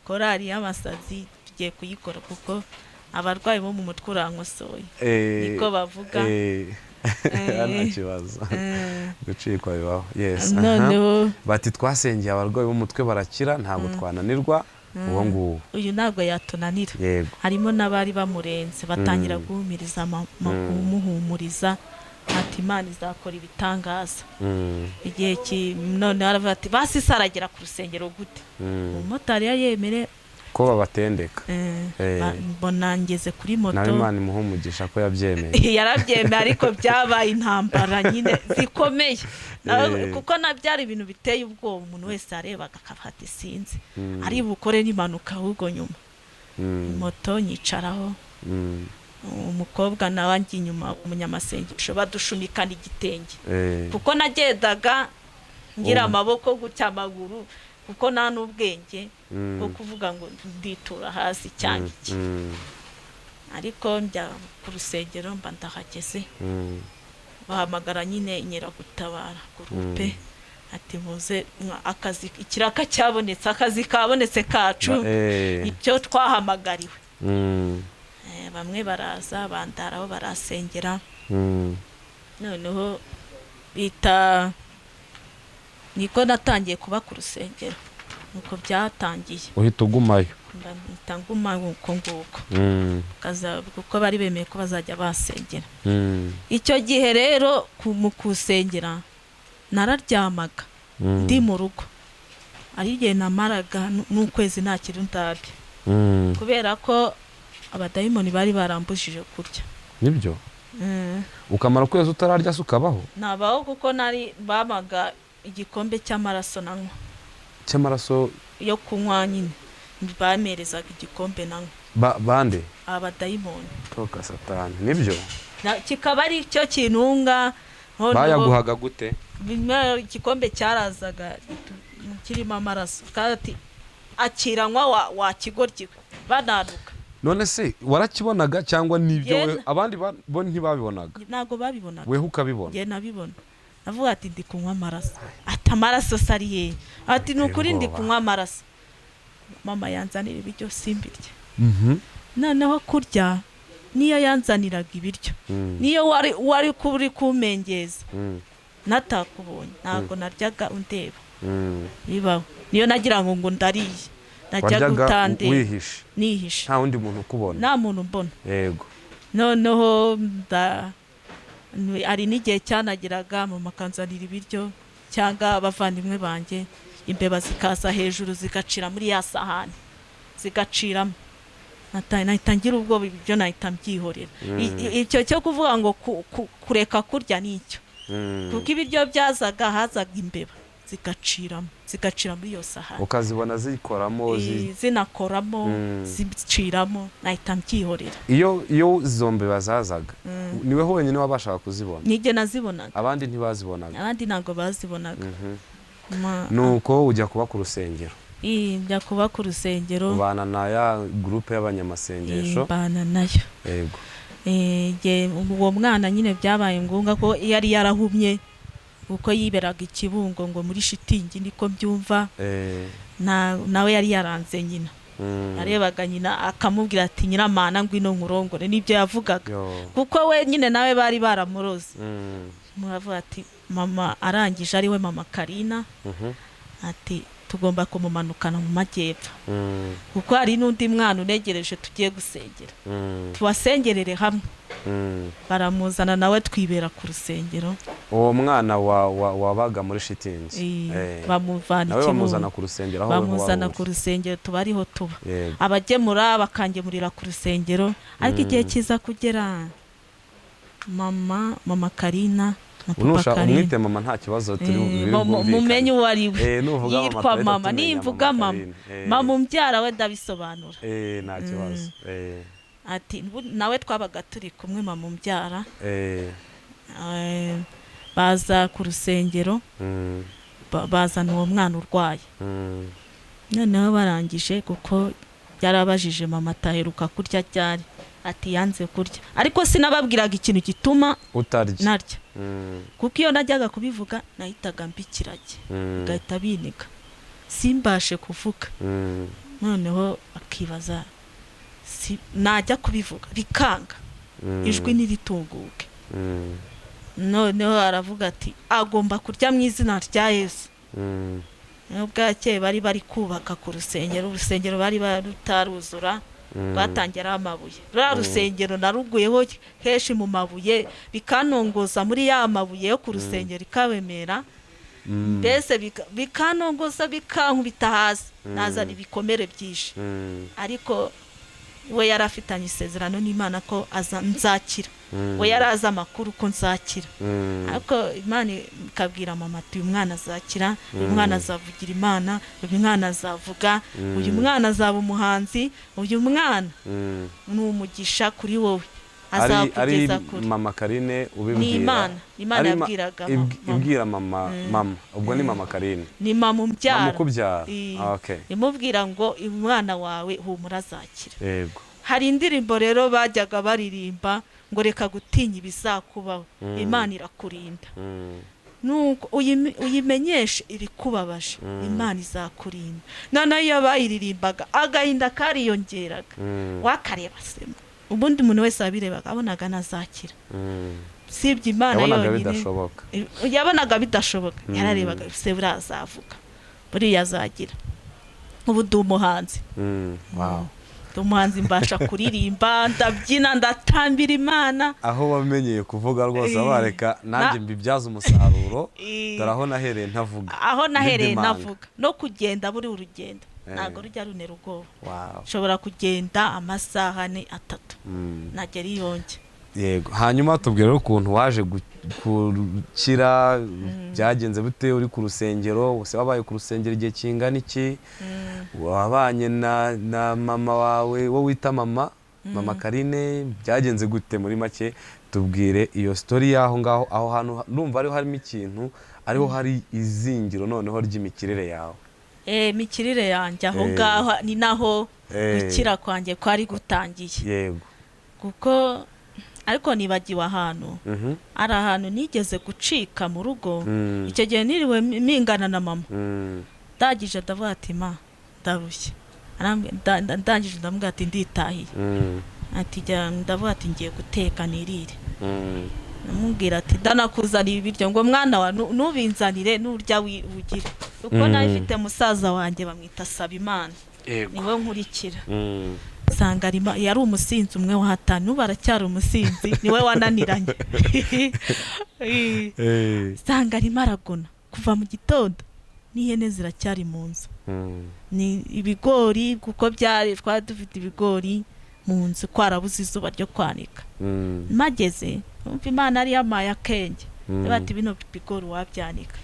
korali y'abasazi tugiye kuyikora, kuko abarwayi bo mu mutwe urankosoye, niko bavuga. Nta kibazo, gucikwa bibaho. Yes. Noneho bati twasengeye abarwayi bo mu mutwe barakira, ntabwo twananirwa uwo nguwo. Uyu ntabwo yatunanira. Yego. Harimo n'abari bamurenze batangira guhumuriza, kumuhumuriza ati Imana izakora ibitangaza. Igihe none aravuga ati basi se aragera ku rusengero gute? Umumotari yayemere ko babatendeka. Mbona ngeze kuri moto. Nawe Imana imuha umugisha ko yabyemeye. Yarabyemeye, ariko byabaye intambara nyine zikomeye, kuko nabyari ibintu biteye ubwoba, umuntu wese yarebaga akafata isinzi ari bukore n'impanuka. Ahubwo nyuma moto nyicaraho, umukobwa nawe anjya inyuma, umunyamasengesho, badushumikana igitenge, kuko nagendaga ngira amaboko gutya, amaguru, kuko nta n'ubwenge bwo kuvuga ngo nditura hasi cyangwa iki. Ariko njya ku rusengero, mba ndahageze, bahamagara nyine inkeragutabara gurupe. Ati muze akazi, ikiraka cyabonetse, akazi kabonetse kacu, icyo twahamagariwe. Bamwe baraza bandaraho barasengera. Noneho bita niko natangiye kuba ku rusengero, nuko byatangiye. Uhita ugumayo? Mpita nguma uko nguko, kuko bari bemeye ko bazajya basengera. Icyo gihe rero mu kusengera nararyamaga ndi mu rugo, ari igihe namaraga n'ukwezi nta kintu ndarya, kubera ko abadayimoni bari barambujije kurya. Nibyo? Ukamara ukwezi utararya se ukabaho? Nabaho, kuko nari babaga igikombe cy'amaraso nanywa. Cy'amaraso? Yo kunywa nyine, bamerezaga igikombe nanywa. Bande? Abadayimoni. Toka satani, nibyo? Kikaba ari cyo kintunga. Bayaguhaga gute? Igikombe cyarazaga kirimo amaraso, kandi akiranywa wa kigoryi bananuka. None se warakibonaga cyangwa nibyo abandi bo ntibabibonaga? Ntago babibonaga. Weho ukabibona? Njye nabibona. Navuga ati ndi kunywa amaraso. Ati amaraso sari hehe? Ati ni ukuri ndi kunywa amaraso. Mama yanzanira ibiryo simbirye. Noneho kurya niyo yanzaniraga ibiryo, niyo wari kuri kumengeza natakubonye, ntabwo naryaga undeba. Bibaho. Niyo nagira ngo ndariye, najyaga utandeba nihishe, nta wundi muntu ukubona, nta muntu mbona. Yego. Noneho ari n'igihe cyanageraga mama akanzanira ibiryo cyangwa abavandimwe banjye, imbeba zikaza hejuru zigacira muri ya sahani, zigaciramo. Nahita ngira ubwoba, ibyo nahita mbyihorera. Icyo cyo kuvuga ngo kureka kurya nicyo, kuko ibiryo byazaga hazaga imbeba zigaciramo, zigacira muri iyo sahani, ukazibona zikoramo, zinakoramo, ziciramo, nahita mbyihorera. Iyo izo mbeba zazaga niwe wenyine wabashaga kuzibona? Nijye nazibonaga, abandi ntibazibonaga. Abandi ntabwo bazibonaga. Nuko ujya kuba ku rusengero? Njya kuba ku rusengero, ubana na ya groupe y'abanyamasengesho. Mbana nayo. Yego. Uwo mwana nyine byabaye ngombwa ko yari yarahumye, kuko yiberaga ikibungo ngo muri shitingi niko mbyumva. Nawe yari yaranze nyina. Yarebaga nyina akamubwira ati nyiramana ngwino nkurongore, nibyo yavugaga, kuko we nyine nawe bari baramuroze. Muravuga ati mama arangije, ari we mama Karina, ati tugomba kumumanukana mu majyepfo, kuko hari n'undi mwana unegereje tugiye gusengera, tubasengerere hamwe. Baramuzana nawe twibera ku rusengero. Uwo mwana wabaga muri shitingi bamuvana nawe bamuzana ku rusengero, aho bamuzana ku rusengero tuba ariho tuba, abagemura bakangemurira ku rusengero. Ariko igihe kiza kugera mama Karina na papa Karina, umwite mama nta kibazo, turi mumenye uwo ari we, yitwa mama, nimvuga mama mama umbyara we ndabisobanura, nta kibazo. Ati nawe twabaga turi kumwe mama umbyara. Baza ku rusengero, bazana uwo mwana urwaye. Noneho barangije, kuko yarabajije mama ataheruka kurya ryari, ati yanze kurya. Ariko sinababwiraga ikintu gituma utarya narya, kuko iyo najyaga kubivuga nahitaga mbikirage, bigahita biniga, simbashe kuvuga. Noneho akibaza najya kubivuga bikanga, ijwi ntiritunguke. Noneho aravuga ati agomba kurya mu izina rya Yesu. Bwakeye bari bari kubaka ku rusengero, urusengero bari barutaruzura, batangira amabuye. Ruriya rusengero naruguyeho henshi mu mabuye, bikanongoza muri ya mabuye yo ku rusengero ikabemera, mbese bikanongoza bikankubita hasi, nazana ibikomere byinshi. Ariko we yari afitanye isezerano n'Imana ko nzakira, we yari azi amakuru ko nzakira. Ariko Imana ikabwira mama ati uyu mwana azakira, uyu mwana azavugira Imana, uyu mwana azavuga, uyu mwana azaba umuhanzi, uyu mwana ni umugisha kuri wowe, azakugeza kure. Mama Karine ubibwira ni Imana, Imana yabwiraga mama, ibwira mama, mama ubwo ni mama Karine, ni mama umbyara, mama ukubyara. Okay, imubwira ngo umwana wawe humura azakira. Yego. Hari indirimbo rero bajyaga baririmba ngo reka gutinya ibizakubaho, Imana irakurinda. Nuko uyimenyeshe ibikubabaje, Imana izakurinda. Noneho iyo bayiririmbaga agahinda kariyongeraga, wakareba sema ubundi umuntu wese wabirebaga abonaga nazakira, sibye Imana yonyine yabonaga bidashoboka, yararebaga se buriya azavuga, buriya azagira. Ubu ndi umuhanzi, umuhanzi, mbasha kuririmba, ndabyina, ndatambira Imana. Aho wamenyeye kuvuga rwose abareka nanjye mbibyaza umusaruro, dore aho nahereye ntavuga, aho nahereye ntavuga no kugenda, buri urugendo ntabwo rujya runera ubwoba, nshobora kugenda amasaha 4 3 nagera iyonge. Yego. Hanyuma tubwire ukuntu waje gukira, byagenze bute uri ku rusengero? Ese wabaye ku rusengero igihe kingana iki? Wabanye na mama wawe wo wita mama, mama Karine, byagenze gute? Muri make tubwire iyo story y'aho ngaho, aho hantu ndumva ariho harimo ikintu, ariho hari izingiro noneho ry'imikirire yawe. Imikirire yanjye aho ngaho ni naho gukira kwanjye kwari gutangiye. Yego. Kuko ariko nibagiwe ahantu, ari ahantu nigeze gucika mu rugo, icyo gihe niriwe mingana na mama, ndangije ndavuga ati ma ndarushye, ndangije ndamubwira ati nditahiye, ati ndavuga ati ngiye guteka nirire, namubwira ati ndanakuzanira ibiryo, ngo mwana wa nubinzanire nurya ugire, kuko nari mfite musaza wanjye bamwita Sabimana, niwe nkurikira. Sanga yari umusinzi umwe wa hatanu, n'ubu aracyari umusinzi, niwe wananiranye. Sanga arimo aragona kuva mu gitondo, n'ihene ziracyari mu nzu, ni ibigori, kuko byari twari dufite ibigori mu nzu, kwarabuze izuba ryo kwanika. Mageze umva Imana ari yamaye akenge, bati bino bigori wabyanika,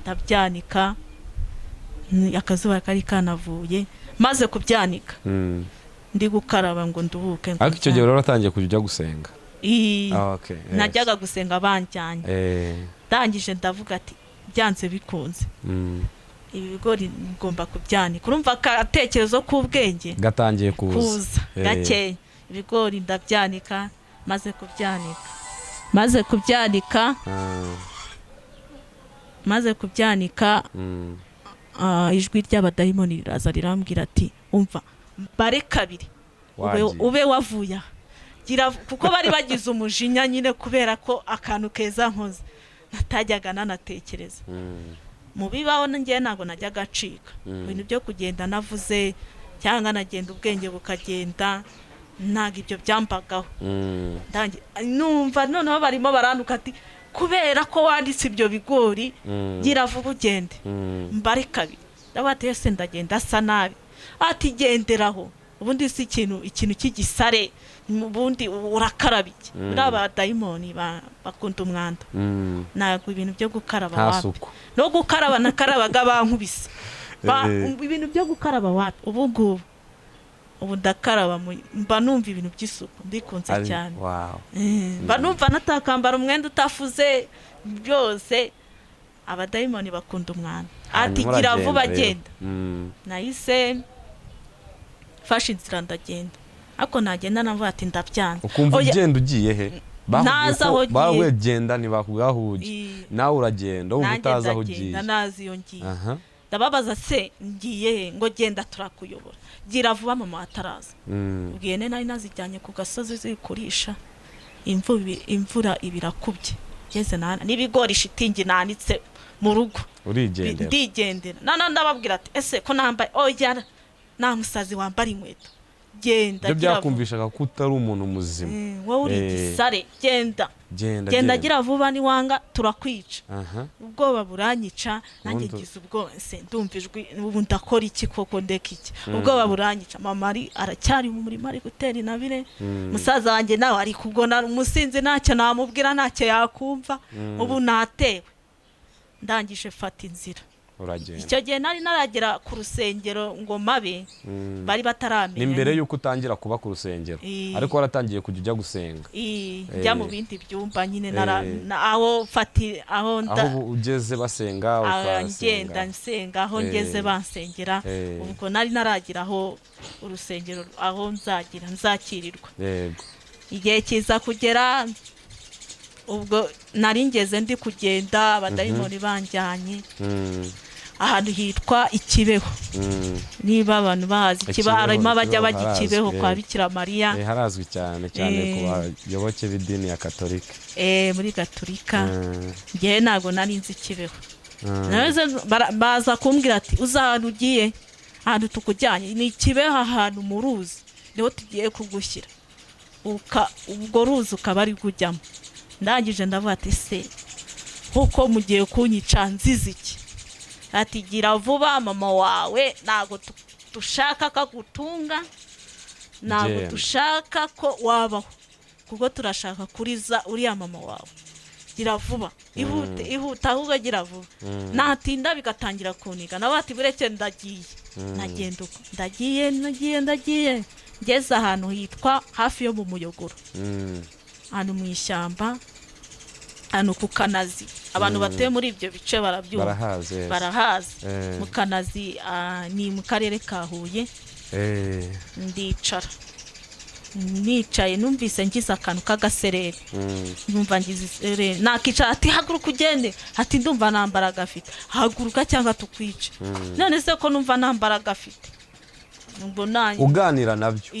ndabyanika, akazuba kari kanavuye, maze kubyanika ndi gukaraba ngo nduhuke. Ariko icyo gihe rero watangiye kujya gusenga? Najyaga gusenga banjyanye, ndangije ndavuga ati byanze bikunze ibi bigori ngomba kubyanika. Urumva akatekerezo k'ubwenge gatangiye kuza gake. Ibigori ndabyanika, maze kubyanika ijwi ry'abadayimoni riraza rirambwira ati umva bare kabiri ube wavuye aha, kuko bari bagize umujinya nyine kubera ko akantu keza nkoze natajyaga nanatekereza. Mu bibaho ngiye ntabwo najyaga acika ibintu byo kugenda navuze cyangwa nagenda ubwenge bukagenda, ntabwo ibyo byambagaho. Numva noneho barimo baranduka ati kubera ko wanditse ibyo bigori gira vuba ugende mbare kabiri. Ndavuga ese ndagenda asa nabi, ati genderaho ubundi si ikintu cy'igisare, ubundi urakaraba iki? Muri aba dayimoni bakunda umwanda, ntabwo ibintu byo gukaraba wapi, no gukaraba nakarabaga bankubise, ibintu byo gukaraba wapi. Ubu ngubu ubu ndakaraba, mba numva ibintu by'isuku mbikunze cyane, mba numva natakambara umwenda utafuze byose. Abadayimoni bakunda umwanda, ati gira vuba genda. Nahise fashe inzira ndagenda, ariko nagenda navuga ati ndabyanze. Ukumva ugenda ugiye he? Bawe genda ntibakubwahuye, nawe uragenda wumva utazi aho ugiye. Nazi iyo ngiye, ndababaza se ngiye he? Ngo genda turakuyobora, gira vuba mama ataraza. Ubwo ihene nari nazijyanye ku gasozi zikurisha, imvura ibirakubye, ngeze n'ibigori shitingi nanitse mu rugo, ndigendera. Noneho ndababwira ati ese ko nambaye, oya nta musazi wambara inkweto, genda. Ibyo byakumvishaga ko utari umuntu muzima, wowe uri igisare, genda genda gira vuba niwanga turakwica. Ubwoba buranyica, nanjye ngize ubwoba, se ndumva ijwi ubu ndakora iki koko, ndeka iki? Ubwoba buranyica. Mama ari aracyari mu murima ari gutera intabire, musaza wanjye nawe ari kugona, umusinzi ntacyo namubwira, ntacyo yakumva, ubu natewe. Ndangije fata inzira. Icyo gihe nari naragera ku rusengero ngo mabe bari bataramenya. Ni mbere yuko utangira kuba ku rusengero, ariko waratangiye kujya ujya gusenga? Njya mu bindi byumba nyine, aho fati aho aho ugeze basenga ukagenda nsenga, aho ngeze bansengera. Ubwo nari naragira aho urusengero aho nzagira nzakirirwa. Igihe kiza kugera Ubwo nari ngeze ndi kugenda, abadayimoni banjyanye ahantu hitwa Ikibeho. Niba abantu bahazi Ikibeho, Ikibeho, harimo abajya Ikibeho bajya Ikibeho harazwi, kwa yego. Bikira Mariya. Harazwi cyane cyane ku bayoboke b'idini ya Katolika. Muri Gatolika. Ngewe ntabwo nari nzi Ikibeho. Naze baza kumbwira ati: "Uzi ahantu ugiye? Ahantu tukujyanye ni Ikibeho, ahantu mu ruzi niho tugiye kugushyira, ubwo ruzi ukaba ari ujyamo." Ndangije ndavuga ati: "Se kuko mugiye kunyica nziza iki?" Ati: "Gira vuba, mama wawe ntabwo dushaka ko agutunga, ntabwo Genda. dushaka ko wabaho, kuko turashaka kuriza uriya mama wawe. Gira vuba, ihute, ihute ahubwo, gira vuba." Natinda bigatangira kuniga. Nawe ati: "Bureke, ndagiye." Nagenda uko, ndagiye, ndagiye, ndagiye, ngeze ahantu hitwa hafi yo mu Muyogoro, ahantu mu ishyamba, ahantu ku Kanazi. Abantu batuye muri ibyo bice barabyumva. Barahazi, yes. Barahazi. Eh. Mu Kanazi, ni mu karere ka Huye. Ndicara, nicaye numvise ngize akantu k'agasereri. Numva ngize isereri, nakicara. Ati: "Haguruka ugende." Ati: "Ndumva nta mbaraga afite." "Haguruka cyangwa tukwice." None se ko numva nta mbaraga afite, ngo nanjye Uganira nabyo.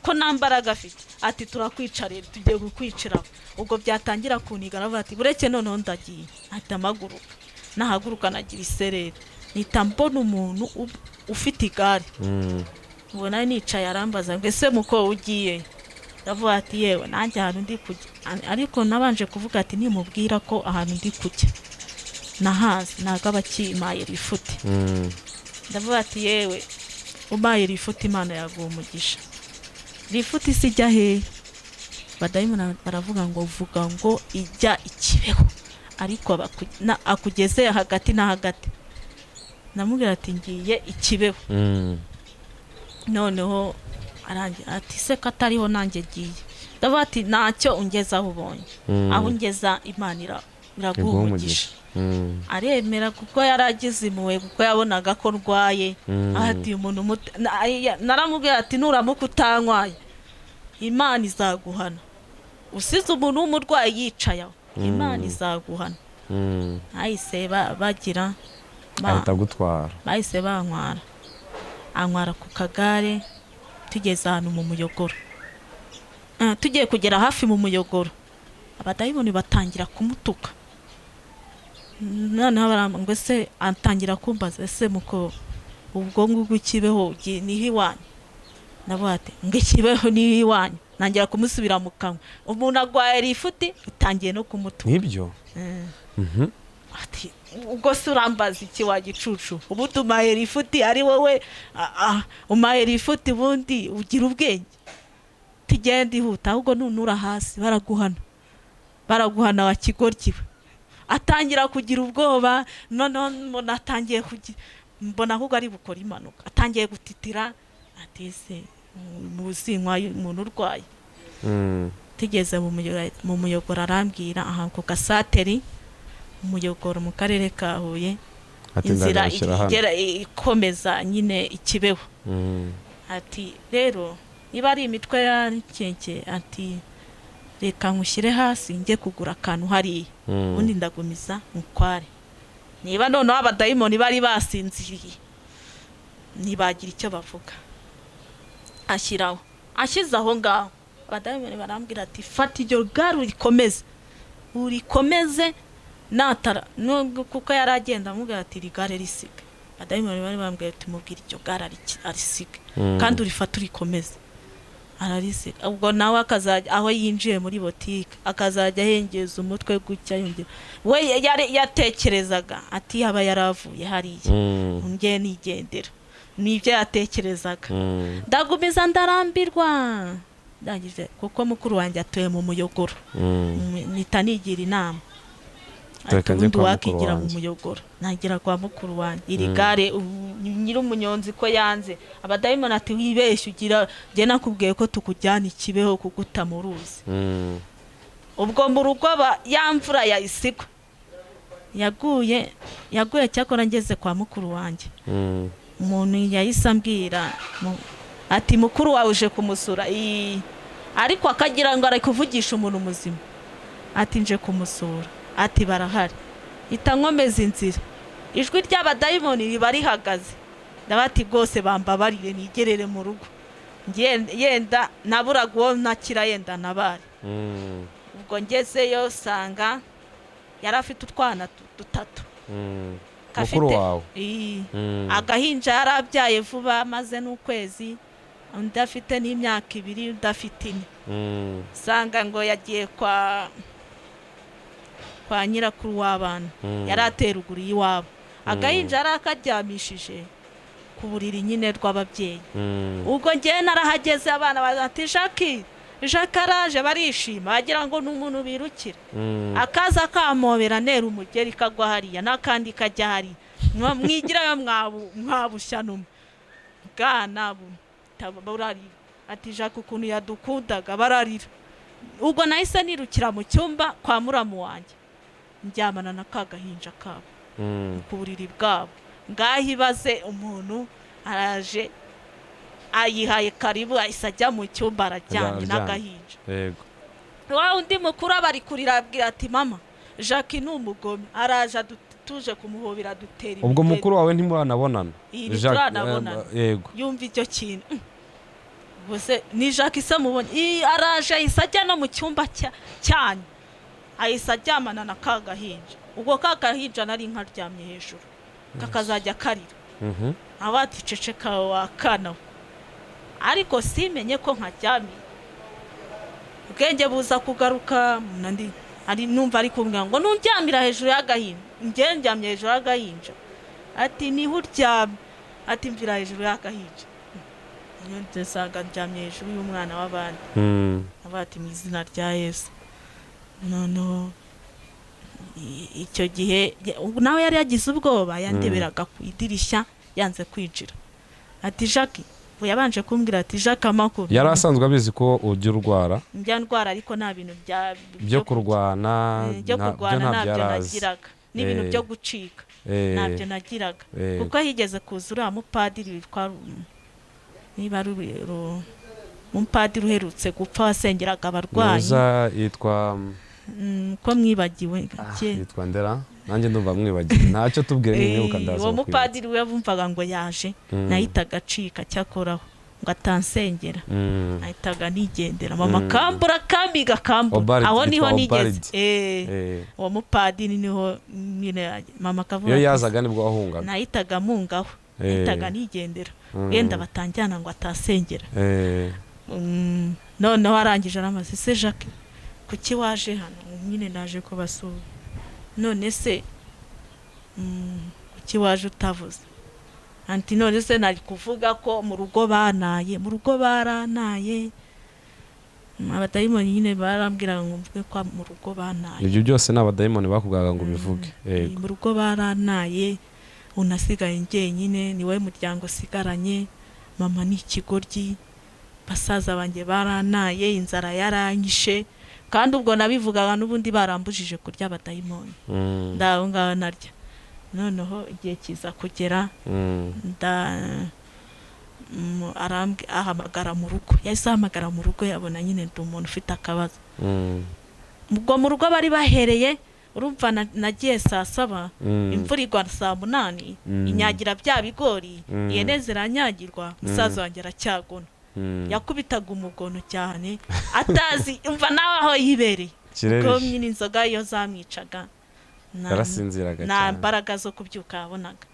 Ko nta mbaraga afite. Ati: "Turakwica rero, tugiye kukwicira." Ubwo byatangira kuniga, aravuga ati: "Bureke, noneho ndagiye." Ahita amaguruka, nahaguruka nagira isereri, mpita mbona umuntu ufite igare. Ubwo nari nicaye, arambaza ngo: "Ese muko ugiye?" Ndavuga ati: "Yewe, nanjye ahantu ndi kujya." Ariko nabanje kuvuga ati: "Nimubwira ko ahantu ndi kujya nahazi, ntabwo aba akimaye rifute." Ndavuga ati: "Yewe, ubaye rifuti, Imana yaguha umugisha." "Rifuti isi ijya hehe?" Badayimoni baravuga ngo: "Vuga ngo ijya Ikibeho, ariko akugeze hagati na hagati." Ndamubwira ati: "Ngiye Ikibeho." Noneho arangira ati: "Se ko atariho nanjye agiye?" Ndavuga ati: "Ntacyo, ungeza aho ubonye." "Aho ungeza Imana iraguha Iguha umugisha." umugisha. Aremera, kuko yari agize impuhwe, kuko yabonaga ko ndwaye. Ati: "Umuntu naramubwiye ati: "Nuramuka utanywaye, Imana izaguhana. Usize umuntu w'umurwayi yicaye aho, Imana izaguhana." Bahise bagira Ahita agutwara. Bahise bankwara, ankwara ku kagare. Tugeze ahantu mu Muyogoro, tugiye kugera hafi mu Muyogoro, abadayimoni batangira kumutuka. Noneho ngo ese, atangira kumbaza: "Ese muko, ubwo ngubwo Ikibeho niho iwanyu?" Ndavuga ati: "Ngo Ikibeho niho iwanyu?" Ntangira kumusubira mu kanwa. Umuntu agwaye rifuti, utangiye no kumutuka. Nibyo. Ati: "Ubwo se urambaza iki wa gicucu? Ubundi umaye rifuti ari wowe, umaye rifuti, ubundi ugira ubwenge? Tugenda, ihuta ahubwo, nunura hasi baraguhana, baraguhana wa kigoryi we." Atangira kugira ubwoba. Noneho mbona atangiye kugira, mbona ahubwo ari bukore impanuka, atangiye gutitira. Ati: "Ese muzinywa umuntu urwaye?" Tugeze mu Muyogoro, arambwira aha ku gasateri, Umuyogoro mu karere ka Huye. Ati: Inzira "Ndagarukira hano." igera ikomeza nyine Ikibeho. Ati: "Rero niba ari imitwe ya keke," ati, "reka nkushyire hasi njye kugura akantu hariya, ubundi ndagumiza mukware." Niba noneho abadayimoni bari basinziriye, ntibagira icyo bavuga. Ashyiraho, ashyize aho ngaho, abadayimoni barambwira ati: "Fata iryo gare urikomeze, urikomeze." Natara nubwo, kuko yari agenda amubwira ati: "Iri gare risige." Abadayimoni bari bambwiye ati: "Mubwire iryo gare arisige, kandi urifate urikomeze." Ararisiga. Ubwo nawe akazajya aho yinjiye muri botike, akazajya ahengeza umutwe gutya, yongera. We yari yatekerezaga ati: "Yaba yaravuye hariya, nge nigendera." Nibyo yatekerezaga. Ndagumiza, ndarambirwa, ndangije kuko mukuru wanjye atuye mu Muyogoro. Mpita nigira inama Reka ati njye ubundi kwa mukuru wakigira mu wanjye. Muyogoro, nagera kwa mukuru wanjye, iri gare nyir'umunyonzi ko yanze. Abadayimoni ati: "Wibeshye, ugira njye nakubwiye ko tukujyana Ikibeho kuguta mu ruzi." Ubwo mu rugo ya mvura yayisigwa yaguye, yaguye. Cyakora ngeze kwa mukuru wanjye, umuntu yahise ambwira ati: "Mukuru wawe uje kumusura." Ariko akagira ngo ari kuvugisha umuntu muzima. Ati nje kumusura. Ati barahari. Ita nkomeza inzira. Ijwi ry'abadayimoni riba rihagaze. Ndabati rwose bambabarire nigerere mu rugo. Yenda naburaga uwo ntakira yenda nabare. Ubwo ngezeyo sanga yari afite utwana dutatu. Mukuru wawe. Agahinja yarabyaye vuba maze n'ukwezi, undi afite n'imyaka 2, undi afite 4. Sanga ngo yagiye kwa nyirakuru w'abana, yari ateye ruguru y'iwabo. Agahinja yari akaryamishije ku buriri nyine rw'ababyeyi. Ubwo ngewe narahageze abana bati Jackie, Jackie araje, barishima bagira ngo ni umuntu birukira. Akaza akamobera nera umugeri kagwa hariya n'akandi kajya hariya, mwigirayo mwabushya numwe bwana burarira. Ati Jackie ukuntu yadukundaga, bararira. Ubwo nahise nirukira mu cyumba kwa muramu wanjye, ndyamana na ka gahinja kabo ku buriri bwabo. Ngaho ibaze umuntu araje ayihaye karibu, ahise ajya mu cyumba araryamye n'agahinja. Yego. Wa undi mukuru abari kurira abwira ati mama Jackie ni umugome, araje tuje kumuhobera dutera. Ubwo mukuru wawe ntimuranabonana? Ntimuranabonana. Yego. Yumva icyo kintu. Ubuse ni Jackie se mubonye, araje ahise ajya no mu cyumba cyanyu, ahise aryamana na ka gahinja. Ubwo ka gahinja nari nkaryamye hejuru, kakazajya karira. Abati ceceka wakana, ariko simenye ko nkaryamiye. Ubwenge buza kugaruka, nandi ari numva ari kumbwira ngo nundyamira hejuru y'agahinja. Nge ndyamye hejuru y'agahinja. Ati niho uryamye. Ati mvira hejuru y'agahinja. Nsanga ndyamye hejuru y'umwana w'abandi. Abati mu izina rya Yesu. Noneho icyo gihe nawe yari yagize ubwoba, yandeberaga ku idirishya yanze kwinjira. Ati Jackie, yabanje kumbwira ati Jackie amakuru. Yari asanzwe abizi ko ujya urwara? Njya ndwara ariko nta bintu byo kurwana, byo kurwana ntabyo nagiraga, n'ibintu byo gucika ntabyo nagiraga. Kuko higeze kuza uriya mupadiri witwa niba ari umupadiri uherutse gupfa wasengeraga abarwayi. Yitwa ko mwibagiwe yitwa Ndera, nanjye ndumva mwibagiwe ntacyo tubwire nimwibuka ndaza. Uwo mupadiri we bumvaga ngo yaje nahitaga acika cyakoraho ngo atansengera, nahitaga nigendera. Mama kambura kambiga kambura, aho niho nigeze. Uwo mupadiri niho nyine mama kavuga iyo yazaga nibwo wahungaga. Nahitaga mungaho, nahitaga nigendera, wenda batanjyana ngo atasengera. Noneho arangije aramaze se Jackie kuki waje hano? Nyine naje kubasura. None se kuki waje utavuze? Anti none se nari kuvuga ko mu rugo banaye, mu rugo baranaye. Abadayimoni nyine barambwira ngo mvuge ko mu rugo banaye. Ibyo byose ni abadayimoni bakubwaga ngo bivuge. Mu rugo baranaye, unasigaye njyenyine, ni wowe muryango usigaranye, mama ni ikigoryi, basaza banjye baranaye, inzara yaranyishe. Kandi ubwo nabivugaga n'ubundi barambujije kurya abadayimoni. Ndaho ngaho narya. Noneho igihe kiza kugera ahamagara mu rugo. Yahise ahamagara mu rugo, yabona nyine ndi umuntu ufite akabazo. Ubwo mu rugo bari bahereye, urumva nagiye saa 7, imvura igwa saa 8, inyagira bya bigori, ihene ziranyagirwa, musaza wanjye aracyagona. Yakubitaga umugono cyane atazi umva nawe aho yibereye. Kuko nyine inzoga iyo zamwicaga yarasinziraga cyane, nta mbaraga zo kubyuka yabonaga.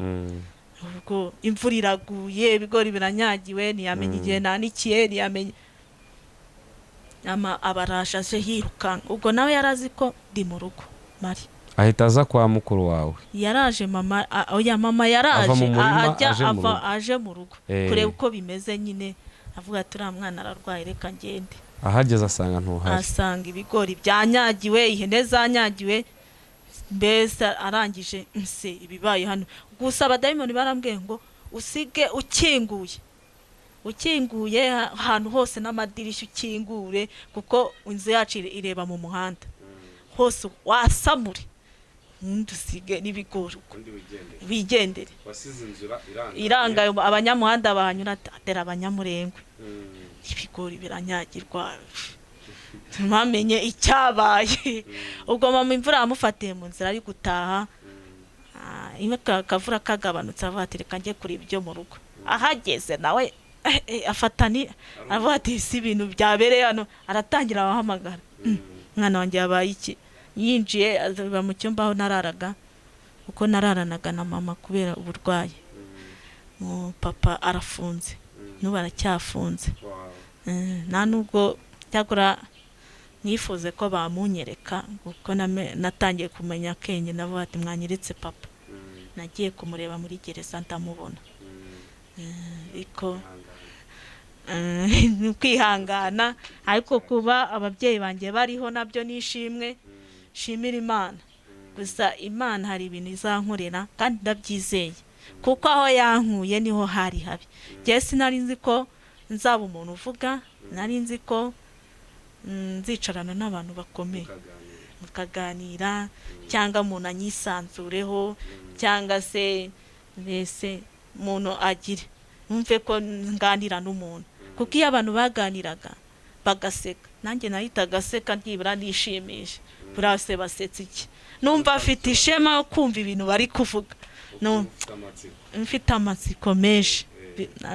Ubwo imvura iraguye, ibigori biranyagiwe, ntiyamenye igihe nanikiye, ntiyamenye abarasha aje yirukanka. Ubwo nawe yarazi ko ndi mu rugo mari. Ahita aza kwa mukuru wawe? Yaraje mama, oya mama yaraje ajya aje mu rugo kureba uko bimeze nyine. Avuga ati uriya mwana ararwaye reka ngende. Ahageze asanga ntuhari, asanga ibigori byanyagiwe, ihene zanyagiwe, mbese arangije nse ibibaye hano. Gusa abadayimoni barambwiye ngo usige ukinguye, ukinguye ahantu hose n'amadirishya ukingure, kuko inzu yacu ireba mu muhanda hose, wasamure ndusige n'ibigori wigendere. Irangaye abanyamuhanda bahanyura, atera abanyamurengwe, ibigori biranyagirwa. Ntamenye icyabaye. Ubwo mama imvura yamufatiye mu nzira ari gutaha, akavura kagabanutse, avuga ati reka njye kureba ibyo mu rugo. Ahageze nawe afatani avuga ati si ibintu byabereye hano, aratangira abahamagara, mwana wanjye yabaye iki? Yinjiye aza mu cyumba aho nararaga, kuko nararanaga na mama kubera uburwayi. Papa arafunze, n'ubu aracyafunze. Nta nubwo cyakora nifuze ko bamunyereka, kuko natangiye kumenya akenge, navuga ati mwanyeretse papa. Nagiye kumureba muri gereza ndamubona, ariko kwihangana, ariko kuba ababyeyi banjye bariho nabyo nishimwe, shimira Imana. Gusa Imana hari ibintu izankorera kandi ndabyizeye, kuko aho yankuye niho hari habi. Njye sinari nzi ko nzaba umuntu uvuga, nari nzi ko nzicarana n'abantu bakomeye mukaganira, cyangwa umuntu anyisanzureho, cyangwa se mbese umuntu agire numve ko nganira n'umuntu. Kuko iyo abantu baganiraga bagaseka, nanjye nahitaga aseka, byibura nishimisha. Buriya se basetse iki? Numva afite ishema yo kumva ibintu bari kuvuga, mfite amatsiko menshi,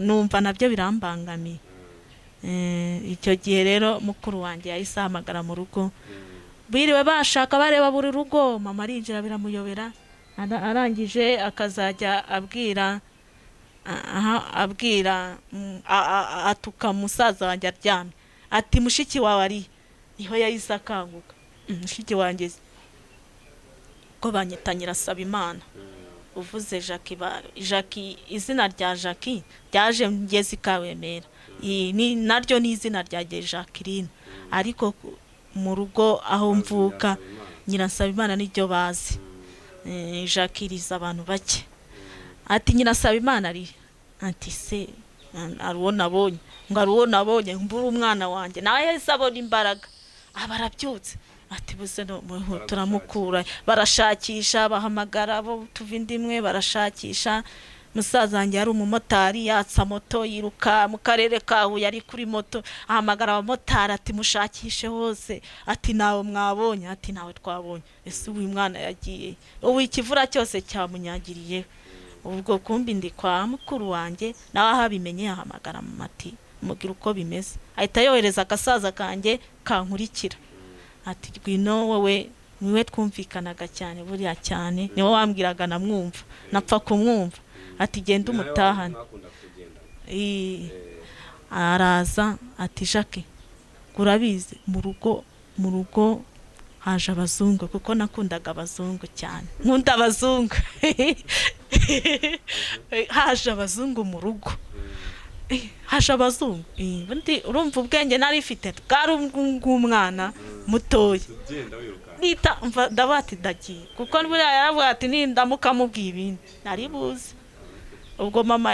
numva nabyo birambangamiye. Icyo gihe rero mukuru wanjye yahise ahamagara mu rugo, biriwe bashaka bareba buri rugo, mama arinjira biramuyobera. Arangije akazajya abwira abwira atuka musaza wanjye aryamye, ati mushiki wawe ari niho yahise akanguka. Mushiki wanjye ko banyita Nyirasaba Imana, uvuze Jackie, Jackie, izina rya Jackie ryaje ngeze Kawemera, ni naryo ni izina rya Jacqueline, ariko mu rugo aho mvuka Nyirasaba Imana niryo bazi. Jackie riza abantu bake. Ati Nyirasaba Imana ari, ati se ari uwo nabonye, ngo ari uwo nabonye mbura umwana wanjye, nawe yahise abona imbaraga, aba arabyutse, ati buze no turamukura. Barashakisha, bahamagara abo tuva indi imwe, barashakisha. Musaza wanjye yari umumotari, yatsa moto yiruka mu karere ka Huye ari kuri moto, ahamagara abamotari ati mushakishe hose, ati nawe mwabonye, ati nawe twabonye. Ese uyu mwana yagiye, ubu ikivura cyose cyamunyagiriye. Ubwo kumbi ndi kwa mukuru wanjye, nawe ahabimenye yahamagara mama ati mubwira uko bimeze, ahita yohereza agasaza kanjye kankurikira, ati ngwino wowe, niwe twumvikanaga cyane buriya cyane, niwe wambwiraga namwumva, napfa kumwumva, ati genda umutahane. Araza ati Jackie urabizi mu rugo haje abazungu, kuko nakundaga abazungu cyane, nkunda abazungu. Haje abazungu mu rugo, haje abazungu. Urumva ubwenge nari mfite bwari ubw'umwana mutoya, nita ndabati ndagiye, kuko buriya yaravuga ati nindamuka mubwiye ibindi nari buze. Ubwo mama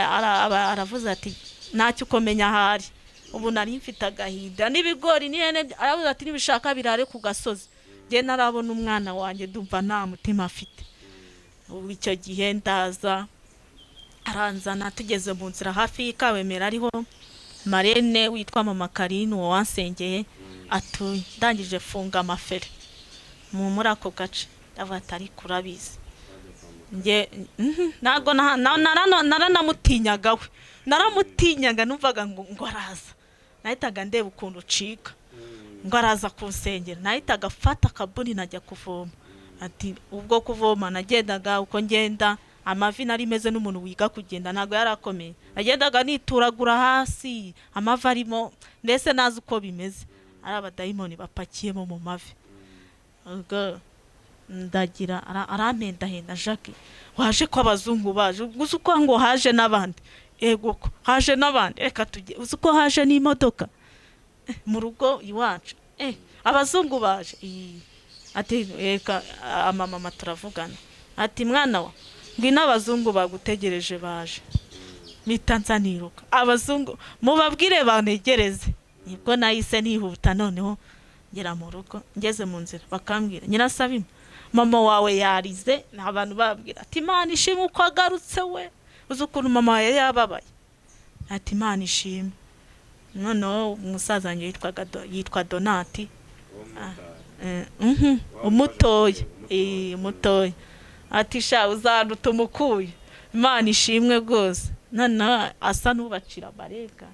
aravuze ati ntacyo ukomenya ahari. Ubu nari mfite agahinda n'ibigori n'ihene, aravuze ati nibishaka birare ku gasozi, njye narabona umwana wanjye ndumva nta mutima afite. Ubu icyo gihe ndaza aranzana, tugeze mu nzira hafi y'Ikawemera ariho marene witwa mama Karine uwo wansengeye atuye, ndangije funga amafere muri ako gace, ndavuga ati ariko urabizi njye ntago naranamutinyaga we, naramutinyaga, numvaga ngo araza, nahitaga ndeba ukuntu ucika ngo araza kunsengera, nahitaga afata akabuni najya kuvoma. Ati ubwo kuvoma nagendaga uko ngenda amavi nari meze n'umuntu wiga kugenda, ntago yarakomeye, nagendaga nituragura hasi amavi arimo, ndetse nazi uko bimeze, ari abadayimoni bapakiyemo mu mavi. Ubwo ndagira arampendahenda, Jackie waje ko abazungu baje, uzi uko ngo haje n'abandi, ego ko haje n'abandi, reka tujye, uzi uko haje n'imodoka mu rugo iwacu, abazungu baje. Ati reka amamama turavugana, ati mwana wa ngwino abazungu bagutegereje baje. Mpita nza niruka, abazungu mubabwire banegereze. Nibwo nahise nihuta noneho ngera mu rugo, ngeze mu nzira bakambwira Nyirasabima mama wawe yarize, abantu babwira ati Imana ishimwe uko agarutse we, uzi ukuntu mama wawe yababaye, ati Imana ishimwe. Noneho umusaza wanjye yitwa Donati, umutoya, umutoya, ati: "Sha, uzaruta umukuye, Imana ishimwe rwose." Noneho asa n'ubacira amarega,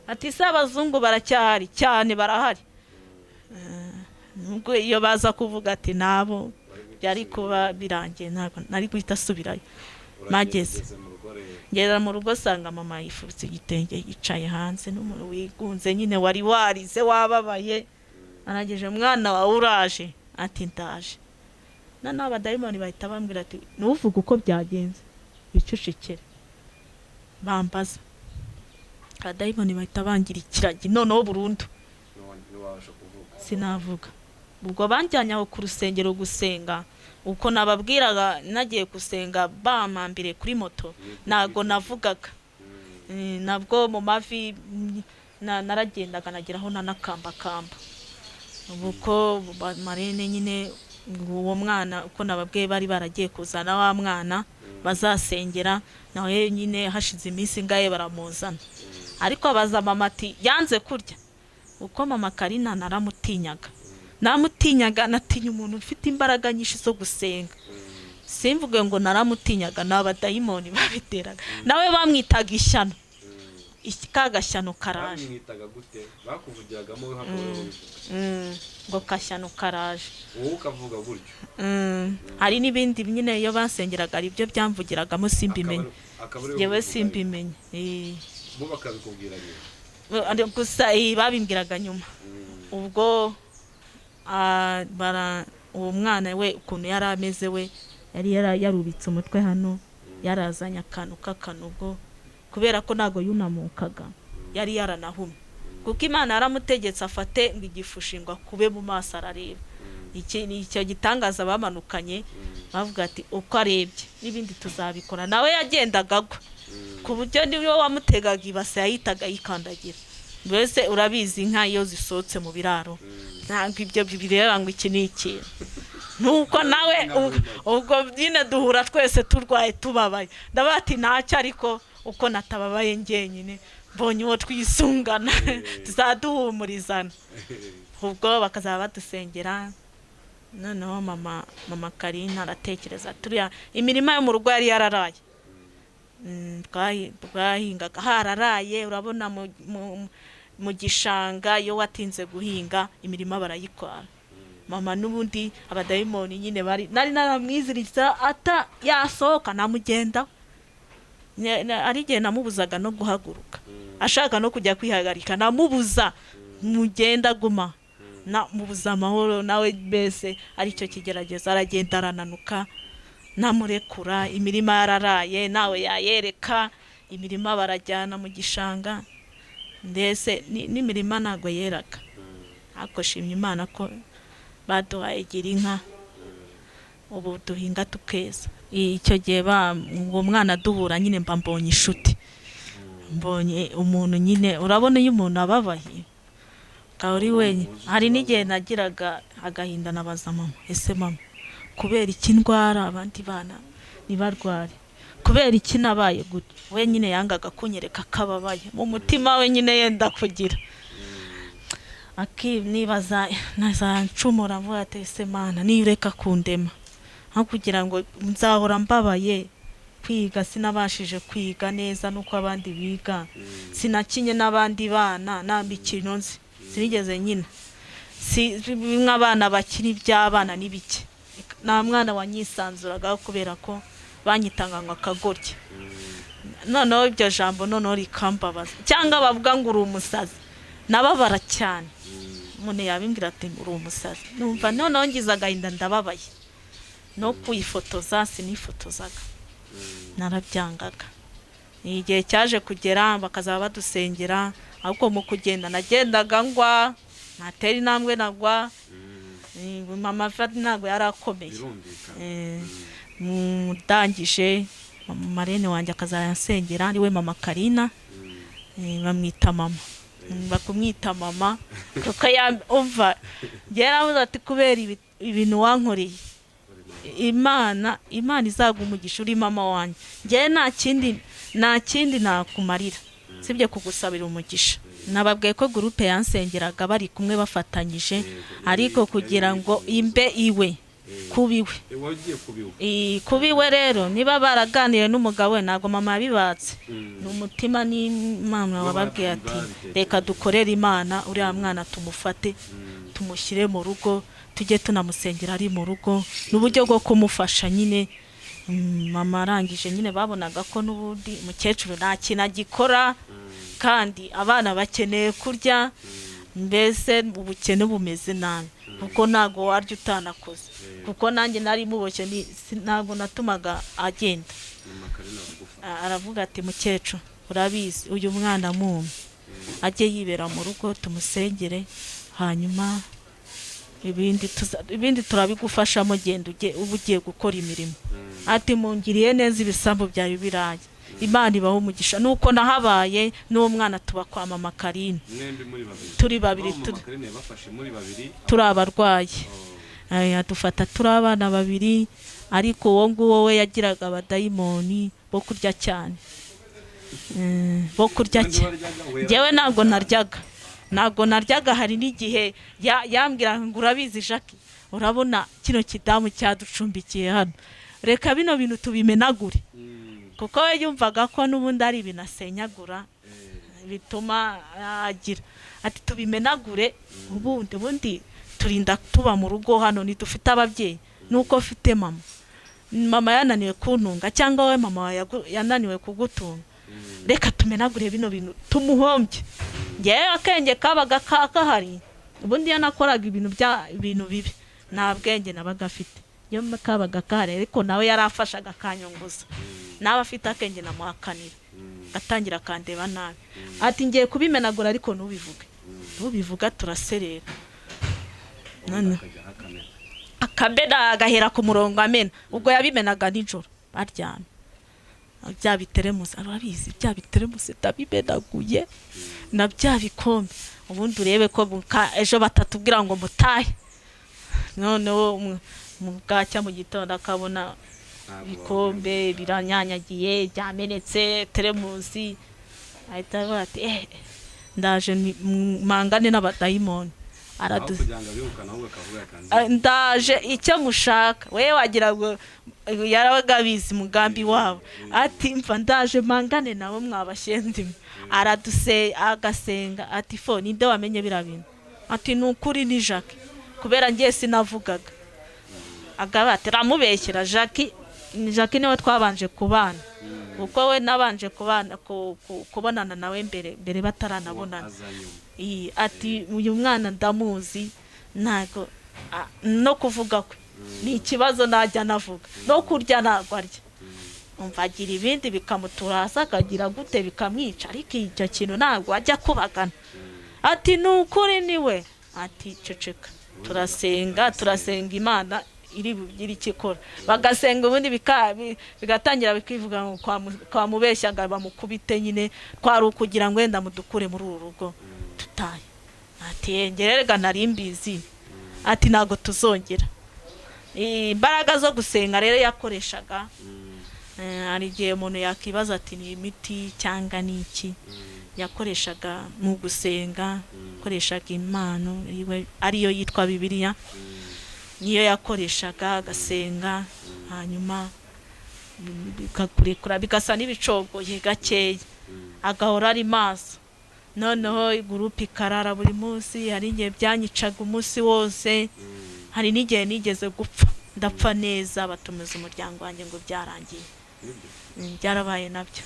ati: "Se abazungu baracyahari cyane?" "Barahari." Nubwo iyo baza kuvuga ati nabo byari kuba birangiye, ntabwo nari guhita asubirayo. Mageze ngera mu rugo, sanga mama yifubitse igitenge, yicaye hanze n'umuntu wigunze nyine, wari warize, wababaye. Arangije: "Mwana wawe uraje?" Ati: "Ndaje." Noneho abadayimoni bahita bambwira ati: "Ntuvuge uko byagenze, wicecekere." Bambaza, abadayimoni bahita bangira ikiragi noneho burundu, sinavuga. Ubwo banjyanye aho ku rusengero gusenga. Uko nababwiraga, nagiye gusenga bampambire kuri moto, ntabwo navugaga. Nabwo mu mavi naragendaga nageraho nanakambakamba. Ubu ko marene nyine uwo mwana, uko nababwiye, bari baragiye kuzana wa mwana bazasengera nawe nyine, hashize iminsi ingahe baramuzana. Ariko abaza mama ati: "Yanze kurya?" Uko mama Karina naramutinyaga, namutinyaga, natinya umuntu ufite imbaraga nyinshi zo gusenga. Simvuge ngo naramutinyaga, ni abadayimoni babiteraga. Nawe bamwitaga ishyano, ka gashyano karaje. Bamwitaga gute? Bakuvugiragamo we hakaba ariho bivuga? Ngo kashyano karaje. Wowe ukavuga gutyo? Hari n'ibindi nyine, iyo basengeraga hari ibyo byamvugiragamo simbimenye. Akaba ariwe Yewe, ubivuga? simbimenye. Bo bakabikubwira nyuma? Gusa babimbwiraga nyuma. Ubwo uwo mwana we ukuntu yari ameze, we yari yarubitse umutwe hano, yarazanye akantu k'akanogo kubera ko ntabwo yunamukaga, yari yaranahumye, kuko Imana yaramutegetse afate ngo igifushi ngo akube mu maso arareba. Iki ni icyo gitangaza bamanukanye, bavuga ati: "Uko arebye n'ibindi tuzabikora." Nawe yagendaga agwa, ku buryo niwe wamutegaga ibase yahitaga yikandagira. Mbese urabizi, inka iyo zisohotse mu biraro ntabwo ibyo bireba ngo iki ni ikintu. Nuko nawe ubwo nyine duhura twese turwaye, tubabaye. Ndabaga ati: "Ntacyo, ariko uko natababaye njyenyine, mbonye uwo twisungana, tuzaduhumurizana." Ubwo bakazaba badusengera. Noneho mama Karina aratekereza, turiya imirima yo mu rugo yari yararaye. Twahingaga hararaye. Urabona mu gishanga iyo watinze guhinga imirima barayitwara. Mama n'ubundi abadayimoni nyine bari nari naramwiziritse, ata yasohoka namugenda. Ari igihe namubuzaga no guhaguruka, ashaka no kujya kwihagarika namubuza mugenda guma, namubuza amahoro. Nawe mbese aricyo kigerageza, aragenda arananuka, namurekura imirima yararaye, nawe yayereka imirima barajyana mu gishanga. Mbese n'imirima ntabwo yeraga. Ariko shimye Imana ko baduhaye gira inka, ubu duhinga tukeza. Icyo gihe uwo mwana duhura nyine, mba mbonye inshuti, mbonye umuntu nyine. Urabona iyo umuntu ababaye ukaba uri wenyine, hari n'igihe nagiraga agahinda, nabaza mama: "Ese mama, kubera iki ndwara abandi bana ntibarware? Kubera iki nabaye gutya?" We nyine yangaga kunyereka ko ababaye mu mutima we nyine, yenda kugira nibaza nazancumura, mvuga ati: "Ese Mana, niyo ureka kundema aho kugira ngo nzahora mbabaye? Kwiga sinabashije kwiga neza nuko abandi biga, sinakinye n'abandi bana, nta mikino nzi, sinigeze nkina, si bimwe abana bakina iby'abana n'ibiki. Nta mwana wanyisanzuragaho kubera ko banyitanga ngo akagoryi." Noneho iryo jambo noneho rikambabaza, cyangwa bavuga ngo uri umusazi, nababara cyane. Umuntu yabimbwira ati: "Uri umusazi," numva noneho ngize agahinda, ndababaye. No kwifotoza sinifotozaga, narabyangaga. Ni igihe cyaje kugera bakazaba badusengera, ariko mu kugenda nagendaga ngwa, natera intambwe nagwa. Mama ntabwo yari akomeye. Birumvikana. Ndangije marene wanjye akazayansengera, ari we mama Karina. Bamwita mama. Bakumwita mama kuko umva yaravuze ati: "Kubera ibintu wankoreye, Imana izaguha umugisha, uri mama wanjye, njyewe nta kindi nakumarira." Sibye kugusabira umugisha, nababwiye ko groupe yansengeraga bari kumwe bafatanyije, ariko kugira ngo imbe iwe kubiwe kubiwe rero niba baraganiriye n'umugabo we, ntabwo mama yabibatse, ni umutima n'Imana wababwiye ati reka dukorere Imana, uriya mwana tumufate tumushyire mu rugo, tujye tunamusengera ari mu rugo, n'uburyo bwo kumufasha nyine. Mama arangije nyine babonaga ko n'ubundi umukecuru nta kintu agikora, kandi abana bakeneye kurya, mbese ubukene bumeze nabi, kuko ntago warya utanakoze, kuko nanjye nari muboshye, ntago natumaga agenda. Aravuga ati mukecuru urabizi uyu mwana mumpe ajye yibera mu rugo tumusengere, hanyuma ibindi turabigufashamo, genda uba ugiye gukora imirimo. Ati mungiriye neza, ibisambu byawe biraye, Imana ibaho umugisha. Nuko nahabaye n'uwo mwana tuba kwa mama Karine, turi babiri, turi abarwayi, adufata turi abana babiri, ariko uwo nguwo we yagiraga abadayimoni bo kurya cyane, bo kurya cyane. Njyewe ntabwo naryaga, hari n'igihe yambwira ngo urabizi Jackie, urabona kino kidamu cyaducumbikiye hano, reka bino bintu tubimenagure, kuko we yumvaga ko n'ubundi ari ibintu asenyagura bituma agira ati tubimenagure, ubundi turinda tuba mu rugo hano ntidufite ababyeyi, nuko mfite mama, mama yananiwe kuntunga, cyangwa we mama yananiwe kugutunga, reka tumenagure bino bintu tumuhombye. Ngewe akenge kabaga kahari, ubundi iyo nakoraga ibintu bya ibintu bibi nta bwenge nabaga afite, iyo kabaga kahari, ariko nawe yarafashaga akanyunguza, nawe afite akenge namuhakanira, atangira akandeba nabi, ati ngiye kubimenagura ariko ntubivuge, ntubivuga turaserera. Akamena agahera ku murongo amena, ubwo yabimenaga nijoro baryamye, bya biteremusi arabizi, bya biteremusi ndabimenaguye na bya bikombe, ubundi urebe ko ejo batatubwira ngo mutahe. Noneho bwacya mu gitondo akabona ibikombe biranyanyagiye byamenetse, teremusi, ahita avuga ati ndaje mangane n'abadayimoni, ndaje icyo mushaka, we wagira ngo yarabaga abizi umugambi wabo, ati mva ndaje mangane nabo mwabashyendimwe. Araduse agasenga ati fo ninde wamenye biriya bintu, ati ni ukuri ni Jackie, kubera ngiye sinavugaga, agaba ati ramubeshyera Jackie, Jackie niwe twabanje kubana, kuko we nabanje kubana kubonana nawe mbere bataranabonana. Ati uyu mwana ndamuzi, ntago no kuvuga kwe ni ikibazo, najya navuga no kurya ntabwo arya, umva agira ibindi bikamutura hasi akagira gute bikamwica, ariko icyo kintu ntabwo ajya kubagana. Ati ni ukuri niwe, ati ceceka, turasenga turasenga Imana iri bugire icyo ikora, bagasenga ubundi bigatangira bikivuga ngo twamubeshyaga bamukubite nyine, twari ukugira ngo wenda mudukure muri uru rugo tutaye. Ati ngererega nari mbizi, ati ntabwo tuzongera. Imbaraga zo gusenga rero yakoreshaga, hari igihe umuntu yakibaza ati ni imiti cyangwa ni iki, yakoreshaga mu gusenga, yakoreshaga impano ariyo yitwa Bibiliya, niyo yakoreshaga agasenga, hanyuma bikakurekura bigasa n'ibicogoye gakeya, agahora ari maso. Noneho gurupe ikarara buri munsi, hari igihe byanyicaga umunsi wose, hari n'igihe nigeze gupfa, ndapfa neza, batumiza umuryango wanjye ngo byarangiye, byarabaye nabyo,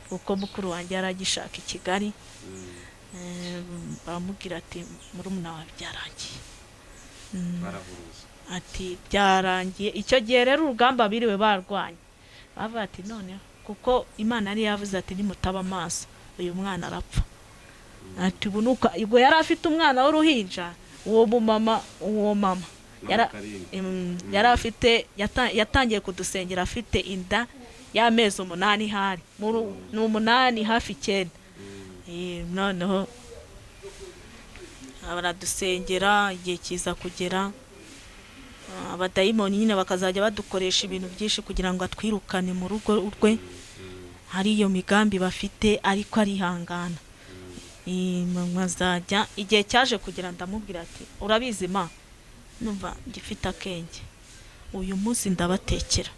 kuko mukuru wanjye yaragishaka i Kigali, baramubwira ati murumuna wawe byarangiye, ati byarangiye. Icyo gihe rero urugamba biriwe barwanya, bavuga ati noneho kuko Imana yari yavuze ati nimutaba amaso uyu mwana arapfa, ati ubu nuko ubwo yari afite umwana w'uruhinja, uwo mumama, uwo mama yari afite yatangiye kudusengera afite inda y'amezi 8, hari ni 8 hafi 9. Noneho baradusengera, igihe kiza kugera, abadayimoni nyine bakazajya badukoresha ibintu byinshi kugira ngo atwirukane mu rugo rwe. Hari iyo migambi bafite, ariko arihangana. Nkazajya igihe cyaje kugira, ndamubwira ati: "Urabizi ma, numva ngifite akenge, uyu munsi ndabatekera,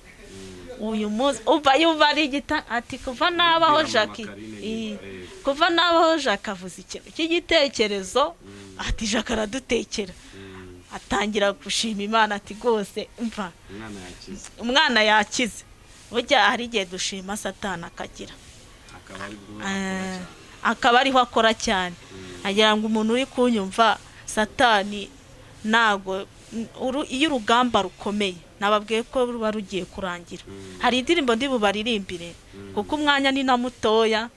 uyu munsi." Umva, yumva ari igita, ati: "Kuva nabaho Ubwira mama Jackie Karine nyine, kuva nabaho, Jacques avuze ikintu cy'igitekerezo." Ati: "Jacques aradutekera." Atangira gushima Imana, ati: "Rwose mva Umwana yakize. Umwana yakize." Burya hari igihe dushima, Satani akagira Akaba ari bwo akora cyane. Akaba ariho akora cyane, agira ngo umuntu uri kunyumva, Satani ntabwo iyo urugamba rukomeye, nababwiye ko ruba rugiye kurangira. Hari indirimbo ndi bubaririmbire, kuko umwanya ni na mutoya.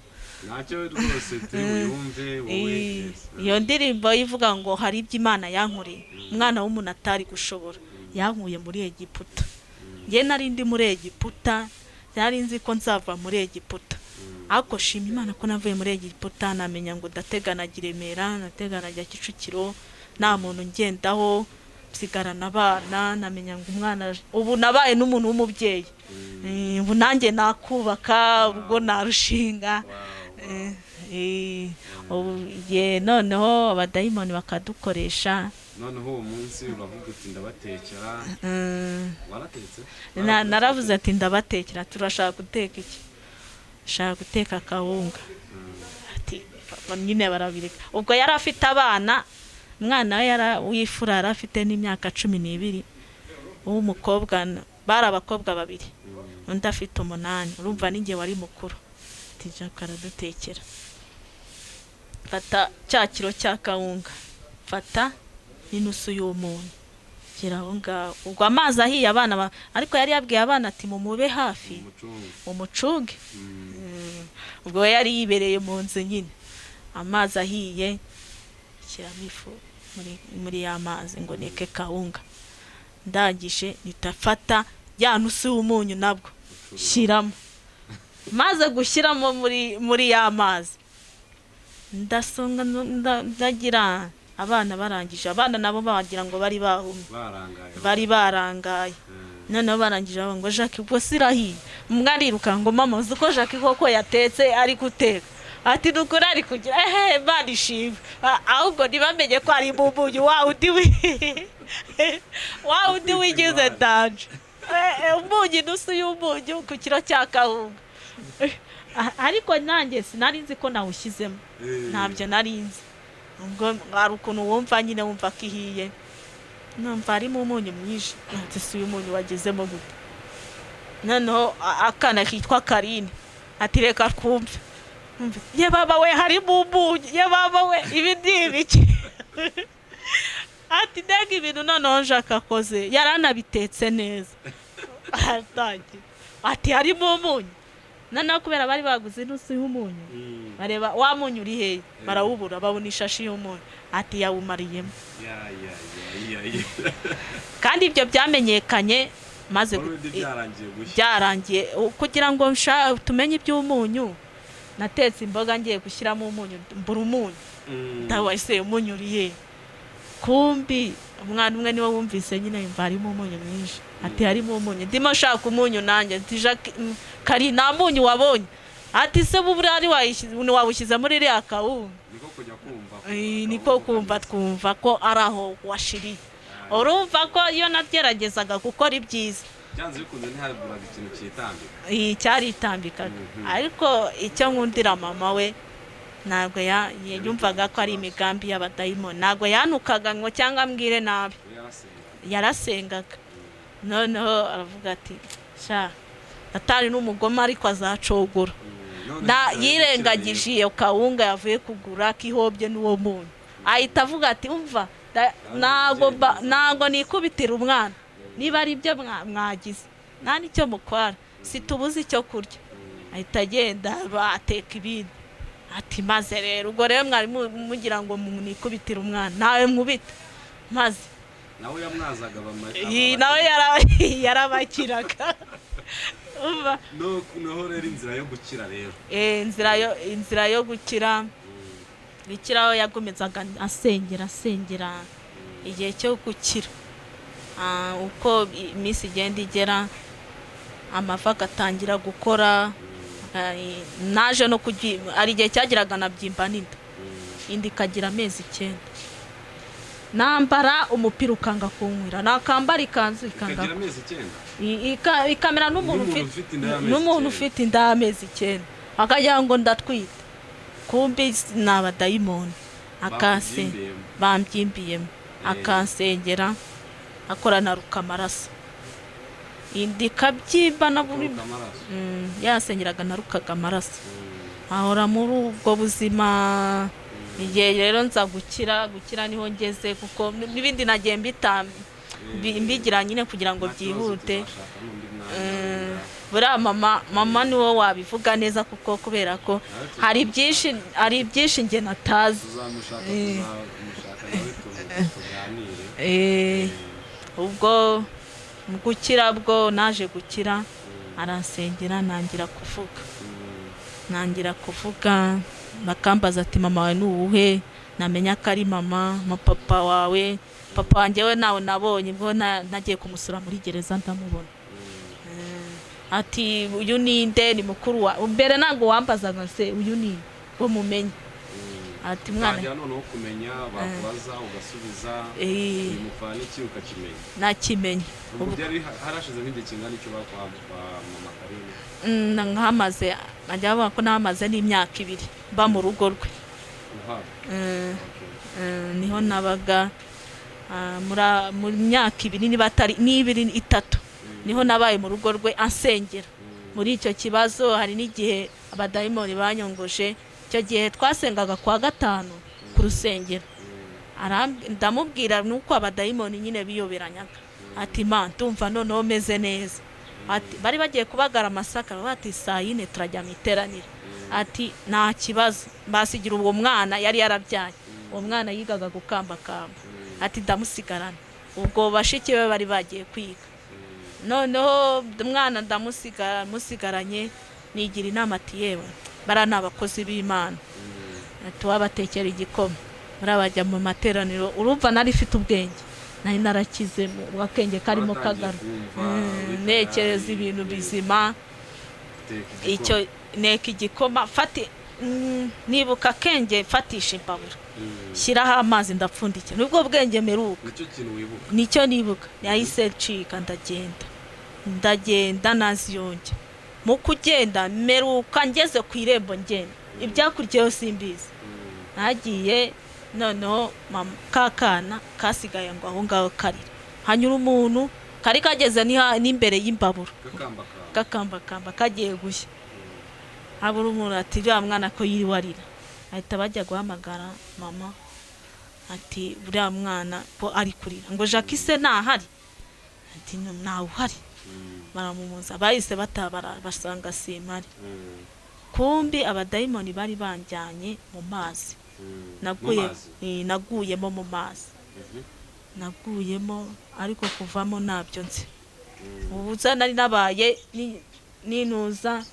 Ntacyo rwose, turi buyumve wowe. Yes. Iyo ndirimbo ivuga ngo hari ibyo Imana yankoreye umwana w'umuntu atari gushobora, yankuye muri Egiputa. Njye nari ndi muri Egiputa, nari nzi ko nzava muri Egiputa, ariko shima Imana ko navuye muri Egiputa. Namenya ngo ndategana i Remera, ndategana ajya Kicukiro, nta muntu ngendaho, nsigarana abana. Namenya ngo umwana ubu nabaye n'umuntu w'umubyeyi. Ubu nanjye nakubaka urugo, narushinga. Ubu ye, noneho abadayimoni bakadukoresha. Noneho uwo munsi uravuga uti: "Ndabatekera." Waratetse? Naravuze ati: "Ndabatekera." "Turashaka guteka iki?" "Shaka guteka akawunga." Ati: "Papa nyine barabireka." Ubwo yari afite abana, umwana we w'imfura yari afite n'imyaka 12, uw'umukobwa bari abakobwa babiri, undi afite 8. Urumva ninjye wari mukuru. Ati: "Jacques aradutekera." Fata cya kiro cya kawunga, fata n'inusu y'umunyu, shyira aho ngaho. Ubwo amazi ahiye, abana ariko yari yabwiye abana ati: "Mumube hafi, Umucungu. mumucunge." Ubwo we yari yibereye mu nzu nyine. Amazi ahiye, shyiramo ifu muri ya mazi ngo neke kawunga. Ndangije nitafata ya nusu y'umunyu, nabwo shyiramo. Maze gushyiramo muri ya mazi, ndasonga, ndagira abana barangije, abana nabo bagira ngo bari bahumye. Barangaye. Bari barangaye. Noneho barangije bavuga ngo: "Jacques, ubwo sirahiye?" Umwe ariruka ngo: "Mama, uzi ko Jacques koko yatetse, ari guteka?" Ati: "Nukuri ari kugira ehe, Imana ishimwe." Ahubwo ntibamenye ko ari mu munyu wa wundi wigize danger. Umunyu, inusu y'umunyu ku kiro cya kawunga. Ariko nanjye sinari nzi ko nawushyizemo. Ntabyo nari nzi. Ubwo hari ukuntu wumva nyine, wumva ko ihiye, numva harimo umunyu mwinshi. Ati: "Si uyu munyu wagezemo gute?" Noneho akana kitwa Karine ati: "Reka twumve." Numve, ye baba we, harimo umunyu! Ye baba we, ibi ni ibiki? Ati: "Ndega ibintu!" Noneho Jacques akoze, yaranabitetse neza, aratangira ati: "Harimo umunyu." Noneho kubera bari baguze inusu y'umunyu, bareba wa munyu uri hehe, barawubura, babona ishashi y'umunyu. Ati: "Yawumariyemo." Ya ya ya ya ya. Kandi ibyo byamenyekanye maze Already byarangiye gushya. Byarangiye. Kugira ngo tumenye iby'umunyu, natetse imboga, ngiye gushyiramo umunyu, mbura umunyu. Ndabaye: "Umunyu uri he?" Kumbi umwana umwe niwe wumvise nyine, yumva harimo umunyu mwinshi, ati: "Harimo umunyu." Ndimo nshaka umunyu nanjye, ati: "Jacques, kari nta munyu wabonye?" Ati: "Se buriya ari wawushyize muri iriya kawunga?" Niko kujya kumva. Niko kumva, twumva ko ari aho washiriye. Urumva ko iyo nageragezaga gukora ibyiza, Byanze bikunze ntihaburaga ikintu cyitambika. Cyaritambikaga. Ariko icyo nkundira mama we, ntabwo yumvaga ko ari imigambi y'abadayimoni, ntabwo yanukaga ngo cyangwa ambwire nabi. We yarasenga. Yarasengaga. Noneho aravuga ati: "Sha, Satani n'umugome, ariko azacogora." None Na inzira yo yirengagije iyo kawunga yavuye kugura kihobye n'uwo munyu, ahita avuga ati: "Umva, ntabwo nikubitira umwana. Niba ari ibyo mwagize, nta n'icyo mukwara, situbuze icyo kurya." Ahita agenda bateka ibindi. Ati: "Maze rero ubwo rero mwari mugira ngo munikubitire umwana, nawe nkubita maze." Nawe yamwazaga. Iyi nawe yarabakiraga. Umva. Noneho rero inzira yo gukira rero. Inzira yo gukira, gukira aho yagomezaga asengera, asengera igihe cyo gukira. Uko iminsi igenda igera, amavi agatangira gukora. Naje no ari igihe cyagiraga nabyimba n'inda, inda ikagira amezi 9. Nambara umupira ukanga kunkwira, nakambara ikanzu ikanga amezi 9, ikamera n'umuntu ufite inda y'amezi 9, akagira ngo ndatwite, kumbi ni abadayimoni akase bamby'imbiyemo, akansengera akorana rukamaraso, inda ikabyimba na buri yasengeraga narukaga amaraso, ahora muri ubwo buzima. Igihe rero nza gukira niho ngeze, kuko n'ibindi nagiye mbigira nyine kugira ngo byihute. Buriya mama niwo wabivuga neza, kuko kubera ko hari byinshi njye natazi. Ubwo gukira bwo naje gukira, aransengera nangira kuvuga, bakambaza ati mama wawe ni uwuhe, namenya ko ari mama papa wawe, papa wanjye we nawe nabonye ubwo nagiye kumusura muri gereza ndamubona. Ati uyu ninde, ni mukuru wa mbere, ntabwo wambazaga se uyu ni ngo mumenye. Ati mwana noneho kumenya bakubaza ugasubiza, uyu mupfana iki ukakimenya, nakimenya. Ubwo byari harashize nk'igihe kingana icyo bakwa mama Karine? Nkamaze ajya bavuga ko namaze n'imyaka 2 mba mu rugo rwe. Niho nabaga mu myaka 2 niba atari n'ibiri 3, niho nabaye mu rugo rwe ansengera. Muri icyo kibazo hari n'igihe abadayimoni banyongoje, icyo gihe twasengaga kwa 5 ku rusengero, ndamubwira nuko abadayimoni nyine biyoberanyaga, ati ma ndumva noneho meze neza. Ati bari bagiye kubagara amasaka, bati saa 4 turajya mu iteraniro. Ati nta kibazo, basigira uwo mwana yari yarabyaye, uwo mwana yigaga gukambakamba, ati ndamusigarana. Ubwo bashiki be bari bagiye kwiga, noneho umwana ndamusigaranye, nigira inama ati yewe bara ni abakozi b'Imana, ati wabatekera igikoma, bajya mu materaniro. Urumva nari ifite ubwenge, nari narakize mu akenge karimo kagaru, ntekereza ibintu bizima. Icyo neka igikoma, nibuka akenge fatisha imbabura, shyiraho amazi ndapfundikira, nibwo bwenge meruka, nicyo nibuka. Yahise ncika ndagenda naziyonge. Mu kugenda meruka ngeze ku irembo ngenda, ibyakurikiyeho simbizi. Nagiye noneho kakana kasigaye ngo aho ngaho karira, hanyura umuntu kari kageze n'imbere y'imbabura gakambakamba kagiye gushya, habura umuntu ati uriya mwana ko yiriwe arira, ahita bajya guhamagara mama ati uriya mwana ko ari kurira, ngo Jacques se ntahari, ati ntawe uhari. Baramumuza, bahise batabara basanga simpari. Kumbi abadayimoni bari banjyanye mu mazi, naguyemo mu mazi, naguyemo ariko kuvamo ntabyo nzi. Ubuza nari nabaye ninuza,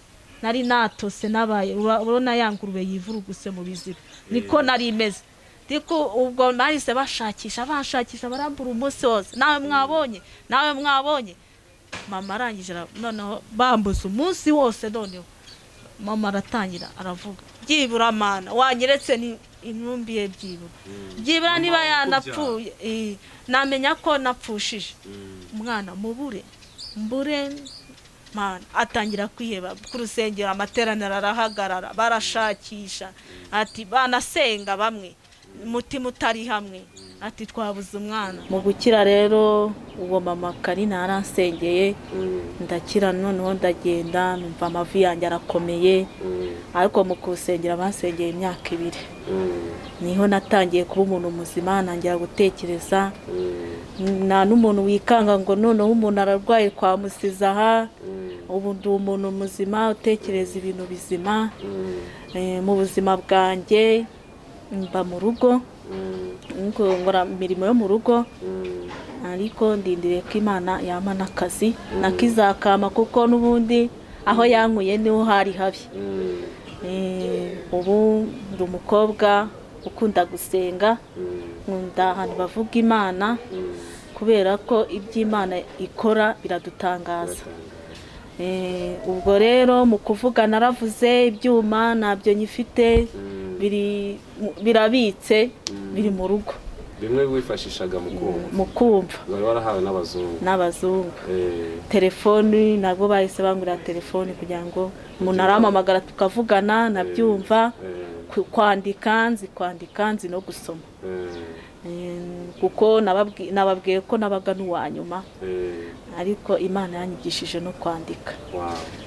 nari natose nabaye, urabona ya ngurube yivuruguse mu biziba, niko nari imeze. Ndiko ubwo bahise bashakisha barambura umunsi wose, nawe mwabonye. Mama arangije noneho bambuza umunsi wose, noneho mama aratangira aravuga byibura mana wanyeretse ni intumbi ye, byibura niba yanapfuye namenya ko napfushije umwana, mubure mbure mana. Atangira kwiheba ku rusengero, amateraniro arahagarara, barashakisha, ati banasenga bamwe umutima utari hamwe, ati twabuze umwana. Mu gukira rero uwo mama Karina yaransengeye ndakira, noneho ndagenda numva amavi yanjye arakomeye. Ariko mu kusengera bansengeye imyaka 2, niho natangiye kuba umuntu muzima, nangira gutekereza. Nta n'umuntu wikanga ngo noneho umuntu ararwaye twamusiza aha, ubu ndi umuntu muzima utekereza ibintu bizima. Mu buzima bwanjye mba mu rugo, nkora imirimo yo mu rugo, ariko ndindiriye ko Imana yampa n'akazi nakizakama, kuko n'ubundi aho yankuye niho hari habi. Ubu ndi umukobwa ukunda gusenga, nkunda ahantu bavuga Imana, kubera ko iby'Imana ikora biradutangaza. Ubwo rero mu kuvuga naravuze, ibyuma ntabyo nyifite, birabitse, biri mu rugo. Bimwe wifashishaga mu kumva? Mu kumva. Wari warahawe n'abazungu? N'abazungu. Telefoni nabwo bahise bangurira telefoni kugira ngo umuntu arampamagara tukavugana nabyumva. Kwandika nzi kwandika, nzi no gusoma. Kuko nababwiye ko nabaga n'uwa nyuma, ariko Imana yanyigishije no kwandika.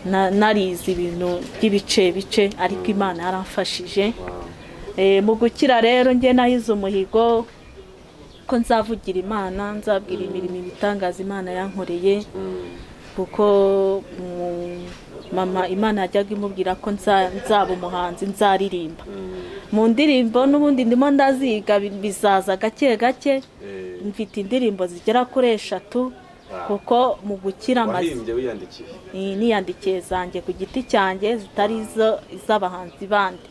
Narize ibintu by'ibice bice, ariko Imana yaramfashije. Mu gukira rero njye nahize umuhigo ko nzavugira Imana, nzabwira imirimo ibitangaza Imana yankoreye, kuko mama Imana yajyaga imubwira ko nzaba umuhanzi, nzaririmba. Mu ndirimbo n'ubundi ndimo ndaziga, bizaza gake gake. Mfite indirimbo zigera kuri 3, kuko mu gukira wahimbye wiyandikiye? Niyandikiye zanjye ku giti cyanjye, zitari iz'abahanzi bandi.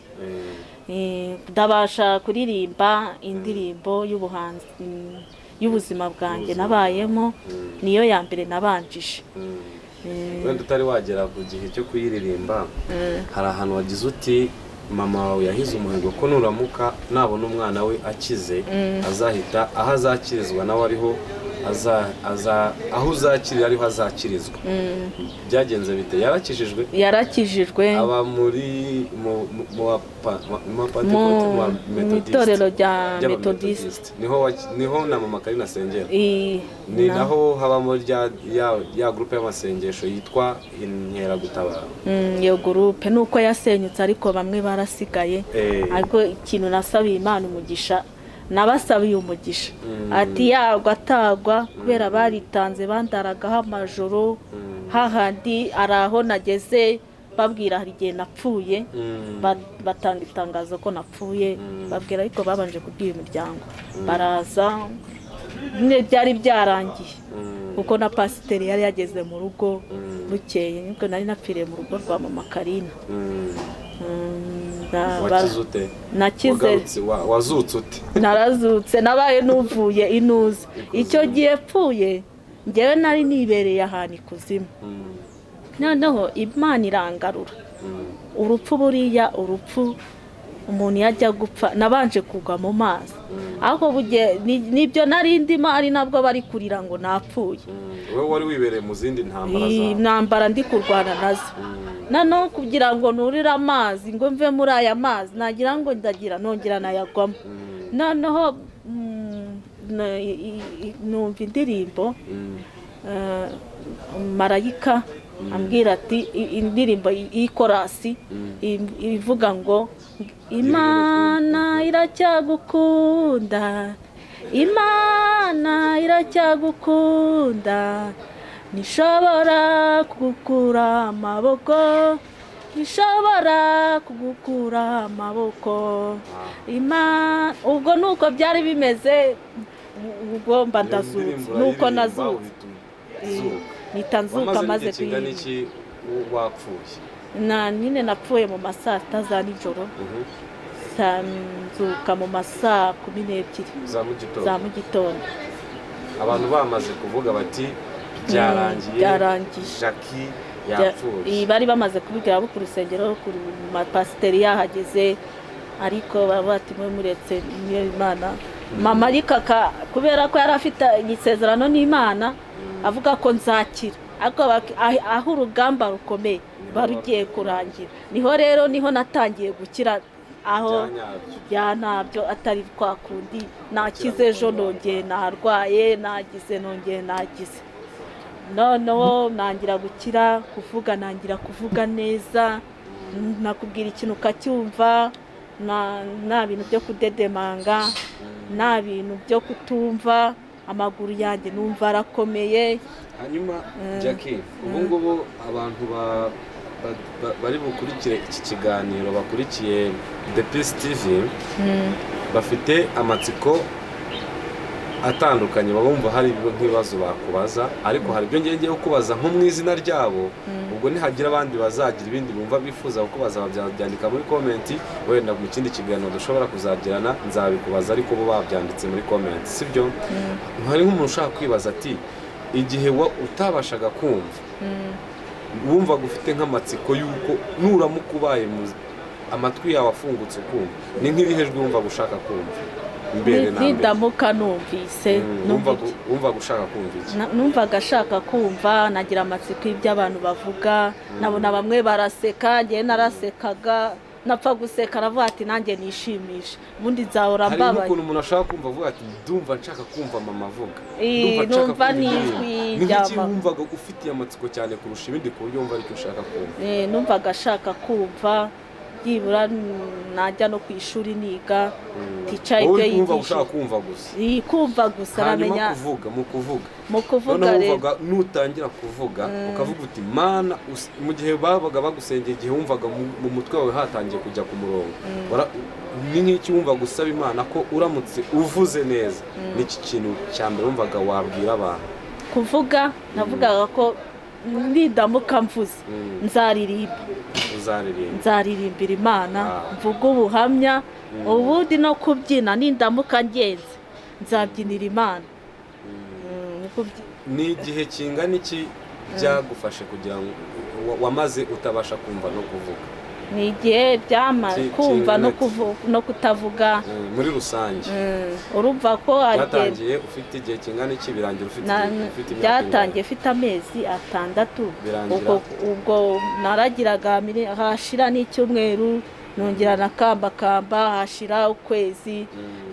Ndabasha kuririmba indirimbo y'ubuhanzi, y'ubuzima bwanjye nabayemo, niyo ya mbere nabanjije. Wenda utari wagera ku gihe cyo kuyiririmba, hari ahantu wagize uti mama wawe yahize umuhigo ko nuramuka nabona umwana we akize, azahita aho azakirizwa nawe ariho aho uzakirira ariho azakirizwa. Byagenze bite? Yarakijijwe? Yarakijijwe. Aba muri mu itorero rya Methodist. Niho na mama Karina asengera. Ni naho habamo ya groupe y'amasengesho yitwa Inkeragutabara. Iyo groupe nuko yasenyutse, ariko bamwe barasigaye. Ariko ikintu nasabiye Imana umugisha, nabasabiye umugisha ati yagwa atagwa, kubera baritanze bandaragaho amajoro, hahandi araho nageze babwira hari igihe napfuye, batanga itangazo ko napfuye, babwira, ariko babanje kubwira imiryango, baraza byari byarangiye, kuko na pasiteri yari yageze mu rugo bukeye, nibwo nari napfiriye mu rugo rwa mama Karina. Nakize. Wazutse ute? Narazutse, nabaye nuvuye inuze. Icyo gihe pfuye ngewe nari nibereye ahantu ikuzimu, noneho Imana irangarura. Urupfu buriya, urupfu umuntu yajya gupfa, nabanje kugwa mu mazi, ariko nibyo nari ndimo ari nabwo bari kurira ngo napfuye. Wowe wari wibereye mu zindi ntambara zawe? Intambara ndi kurwana nazo. Noneho kugira ngo nurire amazi ngo mve muri aya mazi, nagira ngo ndagira nongera nayagwamo. Noneho numva indirimbo, marayika ambwira ati indirimbo y'ikorasi ivuga ngo Imana iracyagukunda, Imana iracyagukunda, nishobora kugukura amaboko, nishobora kugukura amaboko. Ubwo nuko byari bimeze, ubwo mba ndazutse, nuko nazutse nitanzuka maze kuyiririmba. Wapfuye? Na nyine napfuye mu masaa 6 za nijoro, nzuka mu masaa 12 za mu gitondo. Abantu bamaze kuvuga bati byarangiye, Jackie yapfuye. Bari bamaze kubibwira abo ku rusengero, ku mapasiteri yahageze, ariko baba bati mwe muretse Imana. Mama ariko kubera ko yari afite isezerano n'Imana avuga ko nzakira, ariko aho urugamba rukomeye barugiye kurangira, niho rero niho natangiye gukira, aho bya ntabyo atari kwa kundi nakize ejo nongeye narwaye, nagize nongeye nagize. Noneho nangira gukira, kuvuga nangira kuvuga neza, nakubwira ikintu ukacyumva, nta bintu byo kudedemanga, nta bintu byo kutumva, amaguru yanjye numva arakomeye. Hanyuma Jackie, ubu ngubu abantu bari bukurikire iki kiganiro, bakurikiye The Peace TV, bafite amatsiko atandukanye, babumva hari nk'ibibazo bakubaza, ariko hari ibyo ngiye kubaza nko mu izina ryabo. Ubwo nihagira abandi bazagira ibindi bumva bifuza kukubaza, babyandika muri comment, wenda mu kindi kiganiro dushobora kuzagirana nzabikubaza, ariko bo babyanditse muri comment, sibyo? Hari nk'umuntu ushaka kwibaza ati igihe utabashaga kumva Wumvaga ufite nk'amatsiko y'uko nuramuka ubaye amatwi yawe afungutse ukumva, ni nk'irihe jwi wumvaga ushaka kumva mbere na mbere? Nindamuka numvise, numva iki? Wumvaga ushaka kumva iki? Numvaga ashaka kumva, nagira amatsiko y'ibyo abantu bavuga, nabona bamwe baraseka, njyewe narasekaga, napfa guseka, aravuga ati nanjye nishimishe, ubundi nzahora Hari mbabaye. n'ukuntu umuntu ashaka kumva avuga ati ndumva nshaka kumva mama avuga, Eh, ndumva nshaka numva kumva n'ijwi indirimbo. Ni rya nk'iki mama. wumvaga ufitiye amatsiko cyane kurusha ibindi, ku buryo wumva aricyo ushaka kumva? Numvaga ashaka kumva byibura najya no ku ishuri niga, tica Wowe ibyo uri kumva yigisha. ushaka kumva gusa? Kumva gusa, Hanyuma aramenya. kuvuga, mu kuvuga? Mu kuvuga Noneho rero wumvaga nutangira kuvuga ukavuga uti Mana, mu gihe babaga bagusengeye, igihe wumvaga mu mutwe wawe hatangiye kujya ku murongo, ni nk'iki wumvaga usaba Imana ko uramutse uvuze neza, n'iki kintu cya mbere wumvaga wabwira abantu? Kuvuga, navugaga ko nindamuka mvuze nzaririmba. Uzaririmba? Nzaririmbira Imana, Ah. mvuge ubuhamya, ubundi no kubyina, nindamuka ngenze nzabyinira Imana. Ni igihe kingana iki byagufashe kugira ngo wamaze utabasha kumva no kuvuga? Ni igihe byama kumva no kingana iki? no kutavuga. Muri rusange. Urumva ko hari igihe Byatangiye ufite igihe kingana iki, birangira ufite ufite imyaka byatangiye ingahe? mfite amezi 6. Birangira? Ubwo naragiraga hashira n'icyumweru nongera nakambakamba, hashira ukwezi,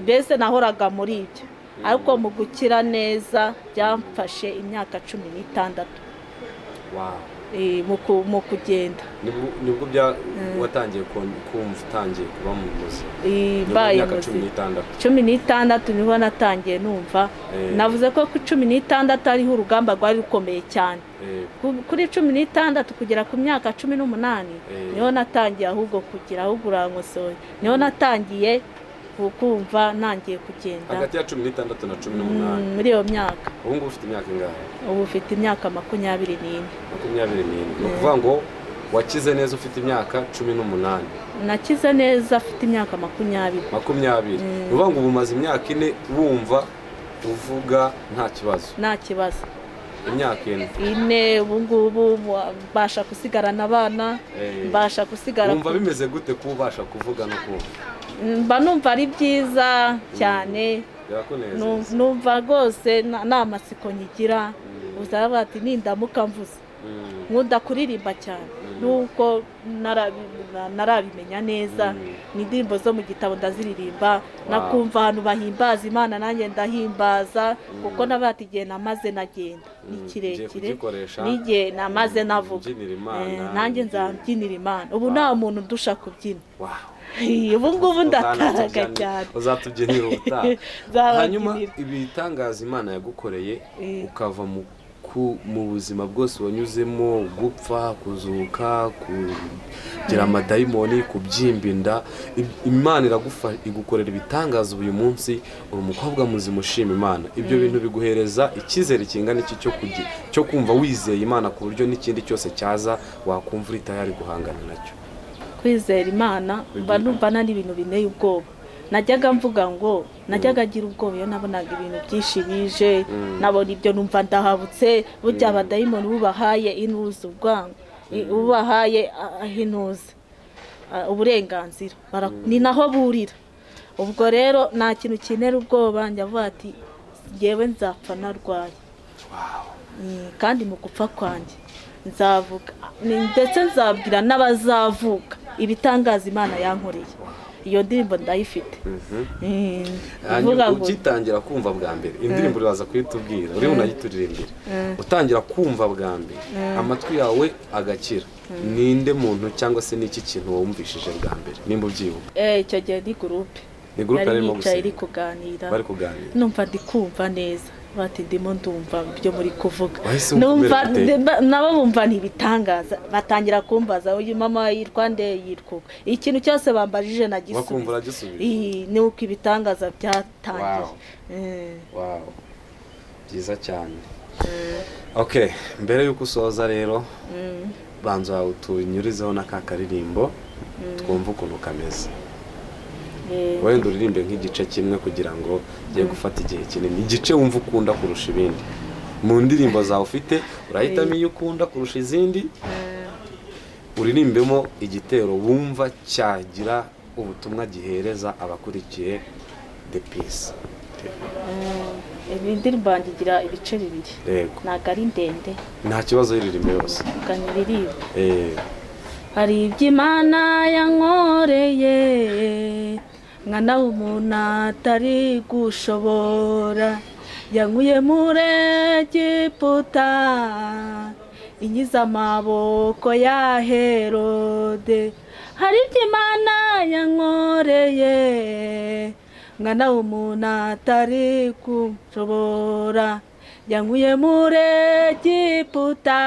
mbese nahoraga muri ibyo. Ariko mu gukira neza byamfashe imyaka 16. Mu kugenda. Nibwo watangiye kumva utangiye kuba mu buzima? Eh, Nibwo mbaye imyaka cumi muzima. n'itandatu 16 niho natangiye numva. Navuze ko ku 16 ariho urugamba rwari rukomeye cyane. Kuri 16 kugera ku myaka 18 niho natangiye ahubwo kugira, ahubwo urankosoye, niho natangiye kumva ntangiye kugenda. Hagati ya 16 na 18? Muri iyo myaka. Ubu ngubu ufite imyaka ingahe? Ubu ufite imyaka 24. 24. Ni ukuvuga ngo wakize neza ufite imyaka 18? Nakize neza afite imyaka 20. 20. Ni ukuvuga ngo ubu umaze imyaka 4 wumva uvuga nta kibazo? Nta kibazo. Imyaka 4. 4. Ubu ngubu mbasha gusigarana abana, mbasha gusigara. Wumva bimeze gute kuba ubasha kuvuga no kumva? Mba numva ari byiza cyane. Birakunezeza? Numva rwose nta matsiko nkigira. Uzaba ati nindamuka mvuze, nkunda kuririmba cyane nuko narabimenya neza, ni indirimbo zo mu gitabo ndaziririmba, nakumva ahantu bahimbaza Imana nanjye ndahimbaza, kuko nabati igihe namaze nagenda ni Ngiye kirekire kugikoresha. n'igihe namaze navuga. Mbyinira Imana. Nanjye nzabyinira Imana. Ubu nta muntu ndusha kubyina. Ubu ngubu ndataraga cyane. Uzatubyinira ubutaha. Nzababyinira. Hanyuma ibitangaza Imana yagukoreye, ukava mu buzima bwose wanyuzemo, gupfa, kuzuka, kugira amadayimoni, kubyimba inda, Imana igukorera ibitangaza, uyu munsi uri umukobwa muzima ushima Imana. Ibyo bintu biguhereza icyizere kingana iki cyo kumva wizeye Imana, ku buryo n'ikindi cyose cyaza wakumva uri tayari guhangana nacyo? Kwizera Imana, mba numva nta n'ibintu binteye ubwoba. Najyaga mvuga ngo najyaga agira ubwoba iyo nabonaga ibintu byinshi bije, nabona ibyo numva ndahabutse. Burya abadayimoni bubahaye intuza, ubwango bubahaye intuza, uburenganzira, ni naho burira. Ubwo rero nta kintu kintera ubwoba. Njya avuga ati ngewe nzapfa narwaye, kandi mu gupfa kwanjye nzavuga, ndetse nzabwira n'abazavuka ibitangaza Imana yankoreye. Iyo ndirimbo ndayifite. Hanyuma Ivuga ngo ugitangira kumva bwa mbere, indirimbo uraza kuyitubwira, uri bunayituririmbire. Utangira kumva bwa mbere, amatwi yawe agakira, ninde muntu cyangwa se n'iki kintu wumvishije bwa mbere, nimba ubyibuka? Icyo gihe ni groupe. Ni groupe Yari yarimo yicaye iri gusenga. kuganira. Bari kuganira. Numva ndi kumva neza, bati ndimo ndumva ibyo muri kuvuga. Wahise wumva Numva umerewe ute? nabo bumva ni ibitangaza, batangira kumbaza uyu mama yitwa nde, yitwa uko. Ikintu cyose bambajije Bakumva nagisubiza. uragisubiza. Ni uko ibitangaza byatangiye. Wow. Wow. Byiza cyane. Okay, mbere y'uko usoza rero, banza utunyurizeho na ka karirimbo twumve ukuntu kameze. Wenda uririmbe nk'igice kimwe kugira ngo ugiye gufata igihe kinini, igice wumva ukunda kurusha ibindi. Mu ndirimbo zawe ufite, urahitamo iyo ukunda kurusha izindi, uririmbemo igitero wumva cyagira ubutumwa gihereza abakurikiye The Peace. Iyi ndirimbo yanjye igira ibice bibiri. Ntabwo ari ndende. Nta kibazo, yiririmbe yose. Nyiririmbe. Hari ibyo Imana yankoreye, mwana w'umuntu atari gushobora. Yankuye muri Egiputa, inkiza amaboko ya Herode. Hari ibyo Imana yankoreye, mwana w'umuntu atari gushobora. Yankuye muri Egiputa,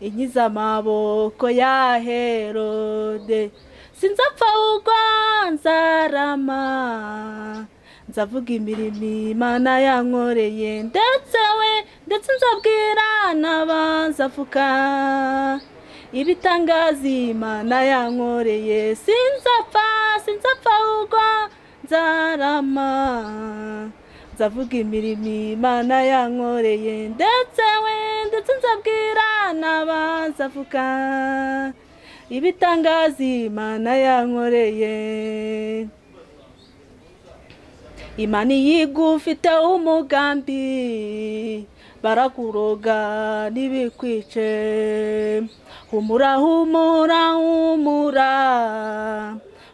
inkiza amaboko ya Herode. Sinzapfa ahubwo nzarama, nzavuga imirimo Imana yankoreye, ndetse we ndetse nzabwira n'abazavuka ibitangaza Imana yankoreye. Sinzapfa, sinzapfa ahubwo nzarama, nzavuga imirimo Imana yankoreye, ndetse we ndetse nzabwira n'abazavuka ibitangaza Imana yankoreye. Imana iyo igufite umugambi, barakuroga ntibikwice. Humura, humura, humura,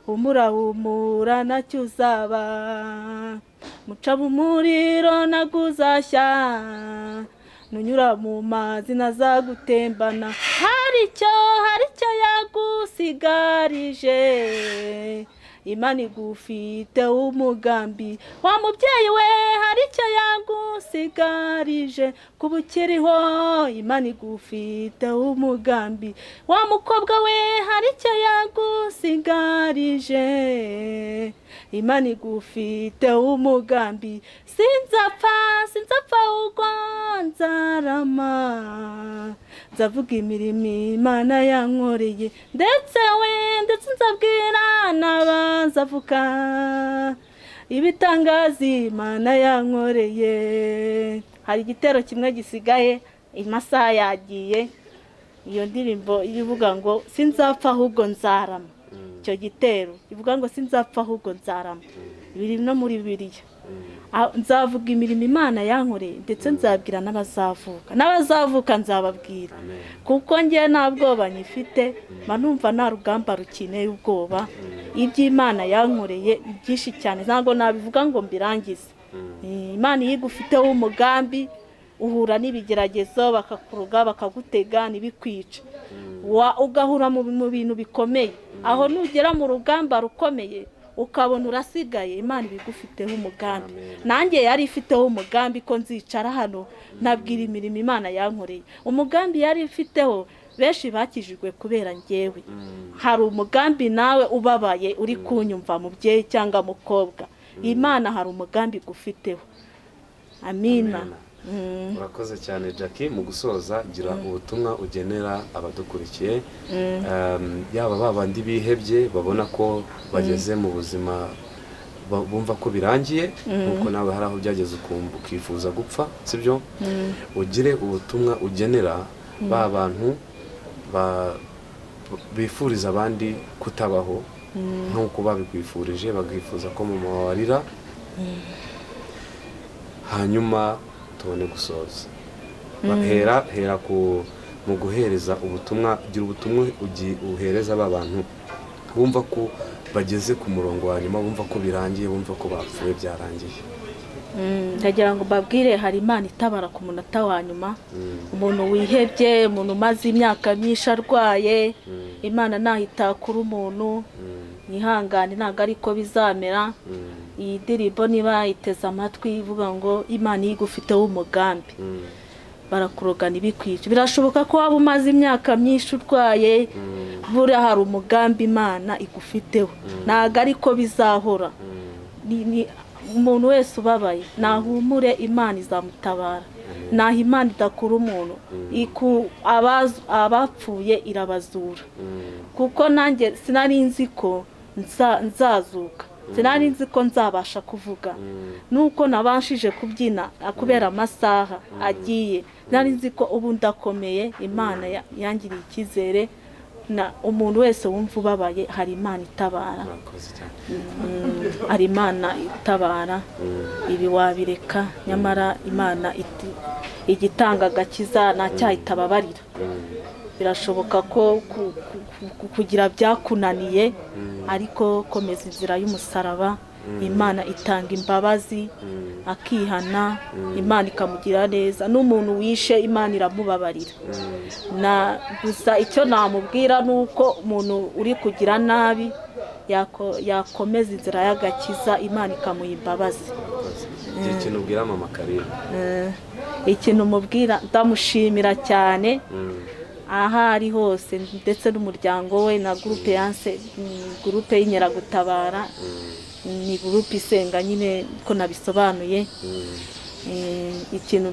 humura, humura, ntacyo uzaba. Muca umuriro naguzashya, nunyura mu mazi ntazagutembana. Hari icyo yagusigarije. Imana igufite umugambi, wa mubyeyi we. Hari icyo yagusigarije kuba ukiriho. Imana igufite umugambi, wa mukobwa we. Hari icyo yagusigarije. Imana igufite umugambi. Sinzapfa, sinzapfa ahubwo nzarama, nzavuga imirimo Imana yankoreye, ndetse we ndetse nzabwira n'abazavuka ibitangaza Imana yankoreye. Hari igitero kimwe gisigaye, amasaha yagiye. Iyo ndirimbo ivuga ngo sinzapfa ahubwo nzarama. Icyo gitero ivuga ngo sinzapfa ahubwo nzarama, biri no muri Bibiliya. Nzavuga imirimo Imana yankoreye, ndetse nzabwira n'abazavuka, n'abazavuka nzababwira, kuko njye nta bwoba nyifite. Mba numva nta rugamba rukeneye ubwoba. Iby'Imana yankoreye ni byinshi cyane, ntabwo nabivuga ngo mbirangize. Imana iyo igufiteho umugambi, uhura n'ibigeragezo, bakakuroga, bakagutega, ntibikwica. Ugahura mu bintu bikomeye. Aho nugera mu rugamba rukomeye ukabona urasigaye, Imana ibigufiteho umugambi. Nanjye yari ifiteho umugambi ko nzicara hano nabwira imirimo Imana yankoreye. Umugambi yari ifiteho, benshi bakijijwe kubera njyewe. Hari umugambi nawe ubabaye uri kunyumva, mubyeyi cyangwa mukobwa, Imana hari umugambi igufiteho. Amina. Amena. Urakoze cyane, Jackie. Mu gusoza, gira ubutumwa ugenera abadukurikiye, yaba ba bandi bihebye, babona ko bageze mu buzima bumva ko birangiye, nkuko nawe hari aho byageze ukumva ukifuza gupfa, sibyo? Ugire ubutumwa ugenera ba bantu bifuriza abandi kutabaho nk'uko babikwifurije, bakifuza ko mama wawe, hanyuma tubone gusoza. Hera ku mu guhereza ubutumwa, gira ubutumwa uhereza ba bantu bumva ko bageze ku murongo wa nyuma, bumva ko birangiye, bumva ko bapfuye, byarangiye. Ndagira ngo mbabwire, hari Imana itabara ku munota wa nyuma. Umuntu wihebye, umuntu umaze imyaka myinshi arwaye, Imana ntaho itakura umuntu. Yihangane, ntabwo ariko bizamera. Iyi ndirimbo niba yayiteze amatwi, ivuga ngo Imana iyo igufiteho umugambi, barakuroga ntibikwice. Birashoboka ko waba umaze imyaka myinshi urwaye, buriya hari umugambi Imana igufiteho, ntabwo ariko bizahora. Umuntu wese ubabaye nahumure, Imana izamutabara. Naho Imana idakura umuntu, abapfuye irabazura, kuko nanjye sinari nzi ko nzazuka. Sinari nzi ko nzabasha kuvuga, nuko nabashije kubyina kubera amasaha agiye. Nari nzi ko ubu ndakomeye. Imana yangiriye icyizere. Na umuntu wese wumva ubabaye, hari Imana itabara. Murakoze cyane. Hari Imana itabara. Ibi wabireka, nyamara Imana igitanga agakiza, nta cyaha itababarira. Birashoboka ko kugira byakunaniye, ariko komeza inzira y'umusaraba. Imana itanga imbabazi, akihana, Imana ikamugira neza. N'umuntu wishe, Imana iramubabarira. Na gusa icyo namubwira ni uko umuntu uri kugira nabi yakomeza inzira y'agakiza, Imana ikamuha imbabazi. Igihe ikintu ubwira mama Karine? Ikintu mubwira, ndamushimira cyane aho ari hose, ndetse n'umuryango we na groupe yanse, groupe y'Inkeragutabara. Ni groupe isenga nyine ko nabisobanuye. Ikintu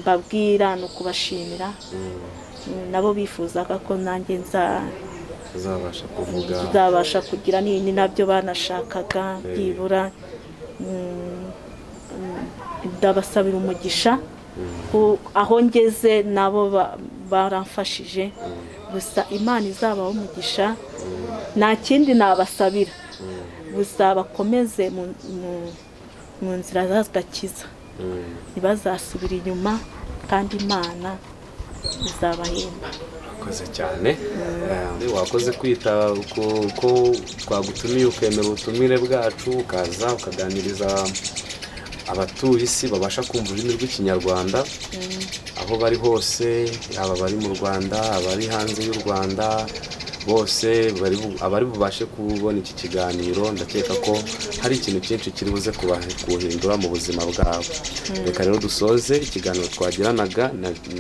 mbabwira ni ukubashimira. Nabo bifuzaga ko nanjye nza uzabasha kuvuga, nzabasha kugira, ni nabyo banashakaga byibura. Ndabasabira umugisha aho ngeze, nabo baramfashije. Gusa Imana izabaho umugisha, nta kindi nabasabira. Gusa bakomeze mu nzira z'agakiza, ntibazasubire inyuma, kandi Imana izabahemba. Urakoze cyane. Wakoze kwita ko twagutumiye, ukemera ubutumire bwacu, ukaza ukaganiriza abatuye isi babasha kumva ururimi rw'Ikinyarwanda aho bari hose, yaba abari mu Rwanda, abari hanze y'u Rwanda, bose abari bubashe kubona iki kiganiro. Ndakeka ko hari ikintu cyinshi kiri buze kuhindura mu buzima bwabo. Reka rero dusoze ikiganiro twagiranaga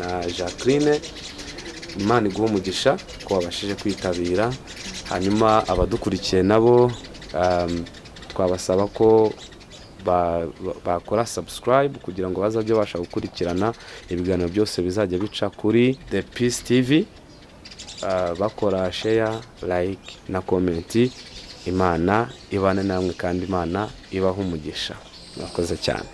na Jacqueline. Imana iguhe umugisha ko wabashije kwitabira. Hanyuma abadukurikiye nabo twabasaba ko bakora subscribe kugira ngo bazajye babasha gukurikirana ibiganiro byose bizajya bica kuri The Peace TV, bakora share, like na comment. Imana ibane namwe kandi Imana ibahe umugisha. Murakoze cyane.